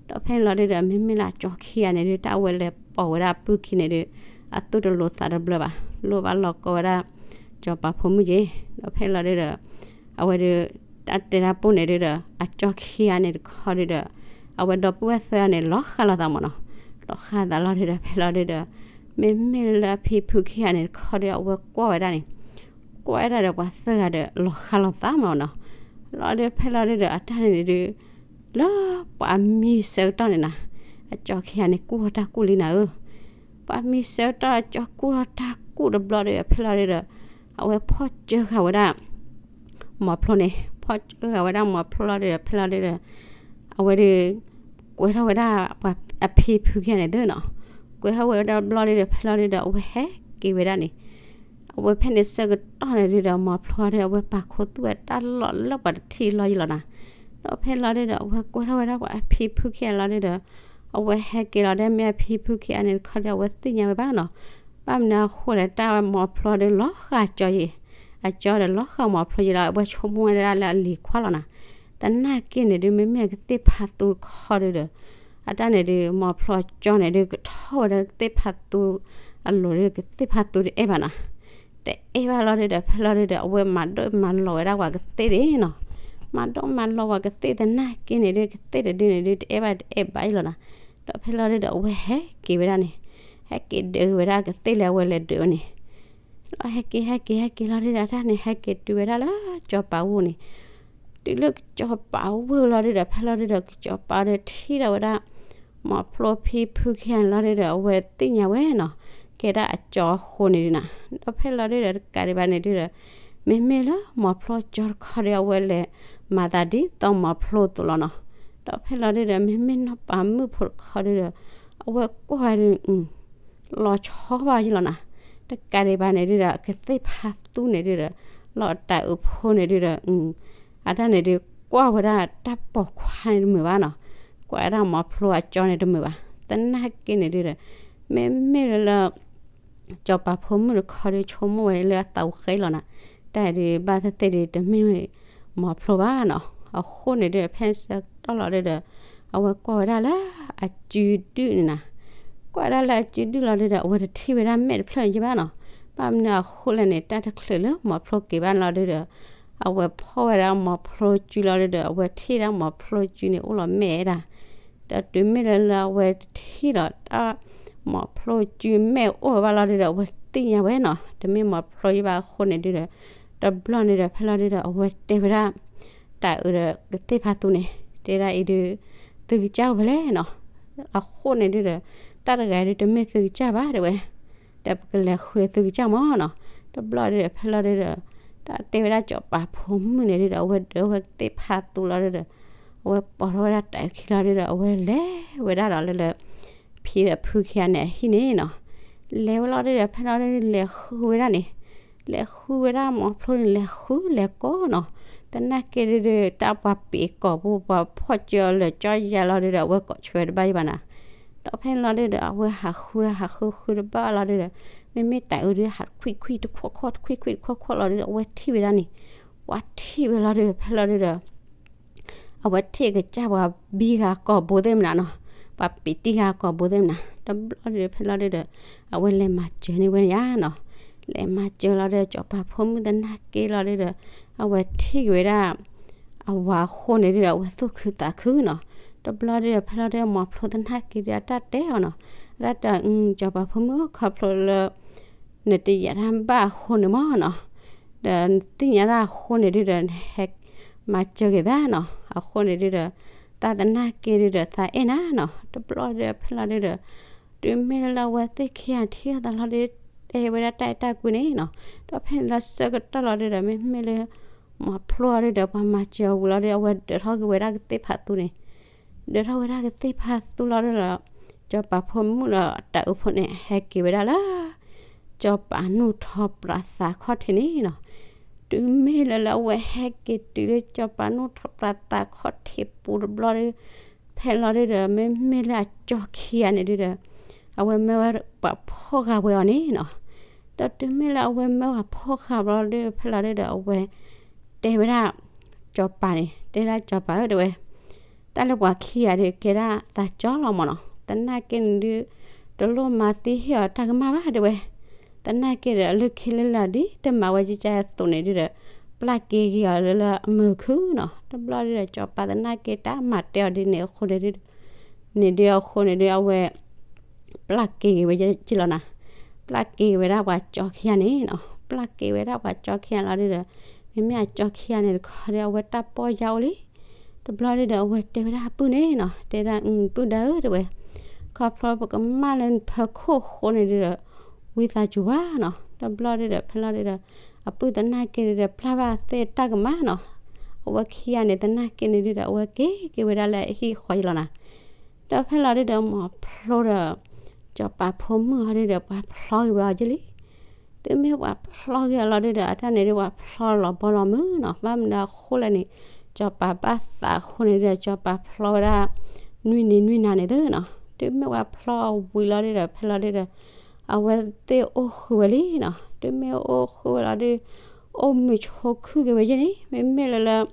ဒီးဖဲလီၤဒုဒီး မ့မ့ၢ်လၢအကၠီခံဂၤန့ၣ်ဒုး တၢ်အဝဲလဲၤပိာ်ဝဲဒၣ်အပုၢ်ခံန့ၣ်ဒုး အသူၣ်တလိၤသးတဘျၢဘၣ်, လိၣ်ဘၣ်လီၤကိးဝဲဒၣ် စီၤပၤဖိမုၣ်က့ၤ. ဒီးဖဲလီၤဒုဒီး အဝဲဒုး တၢ်တဲတၢ်ပိၢ်န့ၣ်ဒုဒီး အကၠီခံဂၤန့ၣ်တခီဒုဒီး အဝဲဒီပုၢ်ဝဲၢ်သၢဂၤန့ၣ် လီၤဃာ်လိာ်သးမီၢ်နီၤ, လီၤဃာ်သးလီၤဒုဒီး ဖဲလီၤဒုဒီး မ့မ့ၢ်လၢအဖံဖုခံဂၤန့ၣ်တခီဒု အဝဲကွၢ်ဝဲဒၣ်န့ၣ်, ကွၢ်ဝဲဒၣ်ဒီးပှၤသၢဂၤဒီး လီၤဃာ်လိာ်သးမီၢ်နီၤ. လီၤဒုး ဖဲလီၤဒုဒီး အတၢ်န့ၣ်ဒုး လၢပှၤမံဆၢကတီၢ်န့ၣ်နၤ, အကၠီခံဂၤန့ၣ် ကူၣ်ထီၣ်တၢ်ကူၣ်လံနၤဧၢ. ပှၤမံဆၢကတီၢ် အကၠီကူၣ်ထီၣ်တၢ်ကူၣ်တဘျီဒုး ဖဲလီၤဒုဒီး အဝဲဖီၣ်စၢဃာ်ဝဲဒၣ် မိၤဖျိန့ၣ်, ဖီၣ်စၢဃာ်ဝဲဒၣ်မိၤဖျိလီၤဒုဒီး ဖဲလီၤဒုဒီး အဝဲဒုး ကွဲထီၣ်ဝဲဒၣ်ပှၤအဖံဖုခံဂၤန့ၣ်သုနီၤ, ကွဲထီၣ်ဝဲဒၣ်တဘျီဒုဒီး ဖဲလီၤဒုဒီး အဝဲဟဲက့ၤဝဲဒၣ်န့ၣ် အဝဲဖဲန့ၣ်ဆၢကတီၢ်န့ၣ်ဒုဒီး မိၤဖျိဒီး အဝဲပာ်ခူသူၣ်ဝဲတၢ်လီၢ်လၢပှၤတထံၣ်လီၢ်ယံၤလီၤနၤ. ဒီးဖဲလီၤဒုဒီး အဝဲကွဲထီၣ်ဝဲဒၣ်ပှၤအဖံဖုခံဂၤလီၤဒုဒီး အဝဲဟဲက့ၤလီၤဒီး မ့ၢ်အဖံဖုခံဂၤန့ၣ်တခီဒီး အဝဲသ့ၣ်ညါဝဲဘၣ်နီၤ. ဘၣ်မနုၤအဃိလဲၣ် တၢ်မိၤဖျိဒီးလီၤဃာ်အကၠီယဲ, အကၠီဒီးလီၤဃာ်မိၤဖျိယဲလီၤ, အဝဲဆိကမိၣ်ဝဲဒၣ်လၢအလံၤခွါလီၤနၤ. သနာ်က့န့ၣ်ဒုး မ့မ့ၢ်ကသ့ၣ်ဖးသူတခီဒုဒီး အတၢ်န့ၣ်ဒုး မိၤဖျိကၠီန့ၣ်ဒုး ကထီၣ်ဝဲဒၣ်ကသ့ၣ်ဖးသူအလိၤဒုး ကသ့ၣ်ဖးသူတအဲၣ်ဘၣ်နၤ. တအဲၣ်ဘၣ်လီၤဒုဒီး ဖဲလီၤဒုဒီး အဝဲမၤဒိၣ်မၤလီၤဝဲဒၣ်ပှၤကသ့ၣ်ဒၣ်နီၤ. မၤဒိၣ်မၤလီၤပှၤကသ့ၣ်သနာ်က့န့ၣ်ဒုး ကသ့ၣ်တဒုန့ၣ်ဒုး တအဲၣ်ဘၣ်တအဲၣ်ဘၣ်ယံၤလီၤနၤ. ဒီးဖဲလီၤဒုဒီး အဝဲဟဲက့ၤဝဲဒၣ်န့ၣ်, ဟဲက့ၤဒုးဝဲဒၣ်ကသ့ၣ်လၢအဝဲလဲၤဒုးဝဲန့ၣ် လီၤဟဲက့ၤဟဲက့ၤဟဲက့ၤလီၤဒုဒီး တၢ်န့ၣ်ဟဲက့ၤတုၤဝဲဒၣ်လၢစီၤပၤဝ့ၢ်န့ၣ်, တုၤလၢစီၤပၤဝ့ၢ်လီၤဒုဒီး ဖဲလီၤဒုဒီး စီၤပၤဒီးထံၣ်ဒီးဝဲဒၣ် မိၤဖျိဖံဖုခံဂၤန့ၣ်လီၤဒုဒီး အဝဲသ့ၣ်ညါဝဲနီၤ, ကဲဒၣ်အကၠီအဃိန့ၣ်ဒုနၤ. ဒီးဖဲလီၤဒုဒီး တကးဒံးဘၣ်န့ၣ်ဒုဒီး မ့မ့ၢ်လၢမိၤဖျိကၠီတခီဒီး အဝဲလဲၤမၤသးဒ်သိးမိၤဖျိအသိးလီၤနီၤ. ဒီးဖဲလီၤဒုဒီး မ့မ့ၢ်နီၢ်ပၤမုၣ်ဖိတခီဒုဒီး အဝဲကွၢ်ဒု လီၤဆီဘၣ်ယံၤလီၤနၤ. တကးဒံးဘၣ်န့ၣ်ဒုဒီး ကသ့ၣ်ဖးသူန့ၣ်ဒုဒီး လီၤတၢ်အုးဖိန့ၣ်ဒုဒီး အတၢ်န့ၣ်ဒုး ကွၢ်ဝဲဒၣ်တၢ်ပိာ်ခွါန့ၣ်တမုာ်ဘၣ်နီၤ, ကွၢ်ဝဲဒၣ်မိၤဖျိအကၠီန့ၣ်တမုာ်ဘၣ်. သနာ်က့န့ၣ်ဒုဒီး မ့မ့ၢ်လၢ စီၤပၤဖိမုၣ်တခီဒုး ဆိကမိၣ်ဝဲလၢအသးဝဲဃဲလီၤနၤ, တၢ်ဒုးဘၣ်သ့ၣ်သ့ၣ်ဒုး တမ့ၢ်မိၤဖျိဘၣ်နီၤ. အဃိန့ၣ်ဒုး ဖဲဆၢကတီၢ်လီၤဒုဒီး အဝဲကွၢ်ဝဲဒၣ်လၢအစုဒုန့ၣ်နၤ, ကွၢ်ဝဲဒၣ်လၢအစုဒုလီၤဒုဒီး အဝဲတထံၣ်ဝဲဒၣ်မဲာ်တဖျၢၣ်န့ၣ်ယဘၣ်နီၤ. ဘၣ်မနုၤအဃိလဲၣ်န့ၣ် တၢ်တချုးလၢမိၤဖျိက့ၤဘၣ်လီၤဒုဒီး အဝဲဖီၣ်ဝဲဒၣ်မိၤဖျိစုလီၤဒုဒီး အဝဲထံၣ်ဒၣ်မိၤဖျိစုန့ၣ် အိၣ်လီၤမဲာ်ဒၣ် ဒီးတုၤမ့ၢ်လၢလၢအဝဲတထံၣ်ဒီးတၢ်မိၤဖျိစုမဲာ်အိၣ်လီၤဘၣ်လီၤဒုဒီး အဝဲသ့ၣ်ညါဝဲနီၤ, တမ့ၢ်မိၤဖျိယဘၣ်အဃိန့ၣ်ဒုဒီး တဘျီန့ၣ်ဒီး ဖဲလီၤဒုဒီး အဝဲတဲဝဲဒၣ် တၢ်အုးဒီးကသ့ၣ်ဖးသူန့ၣ် တဲဒၣ်အံၤဒုး သုကစၢ်ဝဲလဲၣ်နီၤ, အဃိန့ၣ်ဒုဒီး တၢ်တဂၤဒုး တမ့ၢ်သုကစၢ်ဘၣ်တဲဝဲ ဒီးပကလဲၤဃုသုကစၢ်မီၢ်နီၤ. တဘျီဒုဒီး ဖဲလီၤဒုဒီး တၢ်တဲဝဲဒၣ်စီၤပၤဖိမုၣ်န့ၣ်ဒုဒီး အဝဲဒုးဝဲကသ့ၣ်ဖးသူလီၤဒုဒီး အဝဲပိာ်ထီၣ်ဝဲဒၣ်တၢ်အုးခံလီၤဒုဒီး အဝဲလဲၤဝဲဒၣ်ဒီးလၢလၢ ဖံဒီးဖုခံဂၤန့ၣ်အဟံၣ်န့ၣ်နီၤ. လဲၤဝဲလီၤဒုဒီး ဖဲလီၤဒုဒီး လဲၤဃုဝဲဒၣ်န့ၣ်, လဲၤဃုဝဲဒၣ်မိၤဖျိန့ၣ် လဲၤဃုလဲၤကိးနီၤ. သနာ်က့ဒုဒီး တၢ်ပှၤပ့ၤကိာ်ဖိ ပှၤဖီၣ်ကၢအီၤလၢာ်ကၠီယၤလီၤဒုဒီး အဝဲကိးဆၢဝဲတဘၣ်ယဘၣ်နၤ. ဒီးဖဲန့ၣ်လီၤဒုဒီး အဝဲဟးဃုဟးဃုဃုတဘၣ်လီၤဒုဒီး မ့မ့ၢ်တၤအုးဒုဟး တခွံခွံတခွီၣ်ခွီၣ် တခွံခွံတခွီၣ်ခွီၣ်လီၤဒုဒီး အဝဲထံၣ်ဝဲဒၣ်န့ၣ်, ပှၤထံၣ်ဝဲလီၤဒုဒီး ဖဲလီၤဒုဒီး အဝဲထံၣ်ကစၢ်ပှၤဘံဂၤကိာ်ဘိသ့ၣ်မနၤနီၤ, ပှၤပ့ၤတံၢ်ဂၤကိာ်ဘိသ့ၣ်မနၤ, တဘျီဒုဒီး ဖဲလီၤဒုဒီး အဝဲလဲၤမၤစၢၤန့ၢ်ဝဲန့ၣ်ဧါနီၤ. လဲၤမၤစၢၤလီၤဒုဒီး စီၤပၤဖိမုၣ်သနာ်က့လီၤဒုဒီး အဝဲထံၣ်က့ၤဝဲဒၣ် အဝၤအဃိန့ၣ်ဒုဒီး အဝဲသူၣ်ခုသးခုနီၤ. တဘျီဒုဒီး ဖဲလီၤဒုဒီး မိၤဖျိသနာ်က့ဒုဒီး အတၢ်တဲအီၤနီၤ, အတၢ်တဲ စီၤပၤဖိမုၣ် ခီဖျိလၢ နတယာ်တၢ်ဘၣ်အဃိန့ၣ်မ့ၢ်နီၤ, ဒီးနသ့ၣ်ညါတၢ်အဃိန့ၣ်ဒုဒီး နဟဲမၤစၢၤက့ၤသးနီၤ. အဃိန့ၣ်ဒုဒီး သးသနာ်က့ဒုဒီး သးအဲၣ်နၤနီၤ. တဘျီဒုဒီး ဖဲလီၤဒုဒီး တုၤမ့ၢ်လၢအဝဲသ့ၣ်ခံဂၤထံၣ်လိာ်သးလီၤဒု တဲဝဲဒၣ်တၢ်အဲၣ်တၢ်ကွံန့ၣ်နီၤ. ဒီးဖဲန့ၣ်လီၤဆၢကတီၢ်လီၤဒုဒီး မ့မ့ၢ်လၢ မိၤဖျိအီၤဒုဒီး ပှၤမၤစၢၤအီၤဝံၤလီၤဒု အဝဲဒၢးထီၣ်က့ၤဝဲဒၣ်ကသ့ၣ်ဖးသူန့ၣ်, ဒၢးထီၣ်ဝဲဒၣ်ကသ့ၣ်ဖးသူလီၤဒုဒီး စီၤပၤဖိမုၣ်ဒီးတၢ်အုးဖိန့ၣ် ဟဲက့ၤဝဲဒၣ်လၢ စီၤပၤနီၢ်ထီၣ်ပြးသးခီၣ်ထံးန့ၣ်နီၤ. တုၤမ့ၢ်လၢလၢအဝဲဟဲက့ၤတုၤလၢစီၤပၤနီၢ်ထီၣ်ပြးသးခီၣ်ထံးပူၤတဘျီဒု ဖဲလီၤဒုဒီး မ့မ့ၢ်လၢအကၠီခံဂၤန့ၣ်ဒုဒီး အဝဲမၢဝဲပှၤဖီၣ်ဃာ်ဝဲအီၤန့ၣ်နီၤ. ဒီးတုၤမ့ၢ်လၢအဝဲမၢပှၤဖီၣ်ဃာ်ဘျီဒု ဖဲလီၤဒုဒီး အဝဲတဲဝဲဒၣ် စီၤပၤန့ၣ် တဲဒၣ်စီၤပၤဧၢ တဲဝဲ တၢ်လၢပှၤခံဂၤဒုး ကဲဒၣ်သးကၠီလီၤမ့ၢ်နီၤ. သနာ်က့န့ၣ်ဒုး တလိၣ်မၤသံဟ့ၣ်အီၤတၢ်ကမၣ်ဘၣ် တဲဝဲ. သနာ်က့ဒီး အလုၢ်ခံလုၢ်လၢ် ဒ်တမၤဝဲကကဲအသိးန့ၣ်ဒုဒီး ပျၢ်က့ၤက့ၤအီၤလၢလၢအမုာ်ခုၣ်နီၤ. တဘျီဒုဒီး စီၤပၤသနာ်က့ တၢ်မၤတဲအီၤဒ်န့ၣ်အဃိန့ၣ်ဒု န့ၣ်ဒုအဃိန့ၣ်ဒု အဝဲ ပျၢ်က့ၤက့ၤဝဲက့ၤလီၤနၤ. ပျၢ်က့ၤက့ၤဝဲဒၣ်ပှၤကၠီခံဂၤန့ၣ်နီၤ. ပျၢ်က့ၤဝဲဒၣ်ပှၤကၠီခံဂၤလီၤဒုဒီး မ့မ့ၢ်အကၠီခံဂၤန့ၣ်တခီဒီး အဝဲတၢ်ပီၢ်ယၢ်အိၣ်လံ. တဘျီဒုဒီး အဝဲတဲဝဲဒၣ်အပုၢ်န့ၣ်နီၤ, တဲဒၣ် ပုၢ်ဒါဧၢ တဲဝဲ, ခီဖျိပကမၣ်လၢနဖီခိၣ်အဃိန့ၣ်ဒုဒီး ဝံသးစူၤဘၣ်နီၤ. တဘျီဒုဒီး ဖဲလီၤဒုဒီး အပုၢ်သနာ်က့ဒုဒီး ပျၢ်ဘၣ်သ့ၣ်တၢ်ကမၣ်နီၤ. အဝဲခံဂၤန့ၣ်သနာ်က့န့ၣ်ဒုဒီး အဝဲက့ၤက့ၤဝဲဒၣ်လၢအဟံၣ်ဃီယလီၤနၤ. ဒီးဖဲလီၤဒုဒီး မိၤဖျိဒီး စီၤပၤဖိမုၣ်အီၤဒုဒီး ပှၤဖျီက့ၤဝဲအီၤက့ၤလံ. တုၤမ့ၢ်ပှၤဖျီက့ၤအီၤလီၤဒုဒီး အတၢ်န့ၣ်ဒု ပှၤဖျီလီၤဘီလီၤမုၢ်နီၤ. ဘၣ်မနုၤအဃိလဲၣ်န့ၣ် စီၤပၤဘၣ်သးအဃိန့ၣ်ဒုဒီး စီၤပၤဖျီဝဲဒၣ် နွံနံၤနွံနၤန့ၣ်သ့နီၤ. တုၤမ့ၢ်ပှၤဖျီဝံၤလီၤဒုဒီး ဖဲလီၤဒုဒီး အဝဲသ့ၣ်အိၣ်ဃုာ်ဝဲလံနီၤ. တုၤမ့ၢ်အိၣ်ဃုာ်ဝဲလီၤဒု အိၣ်မုာ်ဆိးခုၣ်က့ၤဝဲယဲၢ်န့ၣ် မ့မ့ၢ်လၢလၢ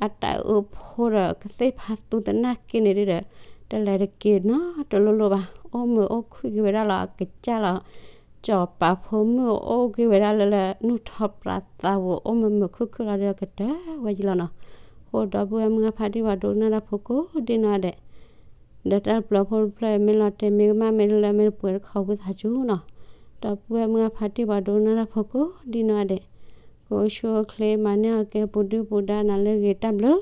အတၢ်အုးဖိဒီးကသ့ၣ်ဖးသူသနာ်က့န့ၣ်ဒုဒီး တလဲၤတက့ၤနီတလိၤလိၤဘၣ်. အိၣ်မုာ်အိၣ်ခုၣ်က့ၤဝဲဒၣ်လီၤအကစၢ်လီၤ. စီၤပၤဖိမုၣ်အိၣ်က့ၤဝဲဒၣ်လၢလၢ နူၢ်ထီၣ်ပြးသးပူၤ အိၣ်မုာ်မုာ်ခုၣ်ခုၣ်လီၤဒုဒီး ကတၢၢ်ဝဲယလီၤနီၤ. အဃိဒီပုၢ်ဝဲၢ်မုၢ်ဂၢ်ဖါတံၢ်ပှၤဒိကနၣ်တၢ်ဖိကိးဒ်နီၢ်ဂၤဒဲး ဒီးတၢ်တပျၢၤဖိတဖျၢၣ် မ့ၢ်လီၤတဲာ်မ့ၢ်ကမၣ်မ့ၢ်လၢလၢမ့ၢ်တပှဲၤတခီ ဝံသးစူၤနီၤ. ဒီပုၢ်ဝဲၢ်မုၢ်ဂၢ်ဖါတံၢ်ပှၤဒိကနၣ်တၢ်ဖိကိးဒ်နီၢ်ဂၤဒဲး ကအိၣ်ဆူၣ်အိၣ်ချ့ မၤန့ၢ်အီၤကဲပူၤဒုၣ်ပူၤဒါနၤလၢအဂ့ၤ တၢ်ဘျုး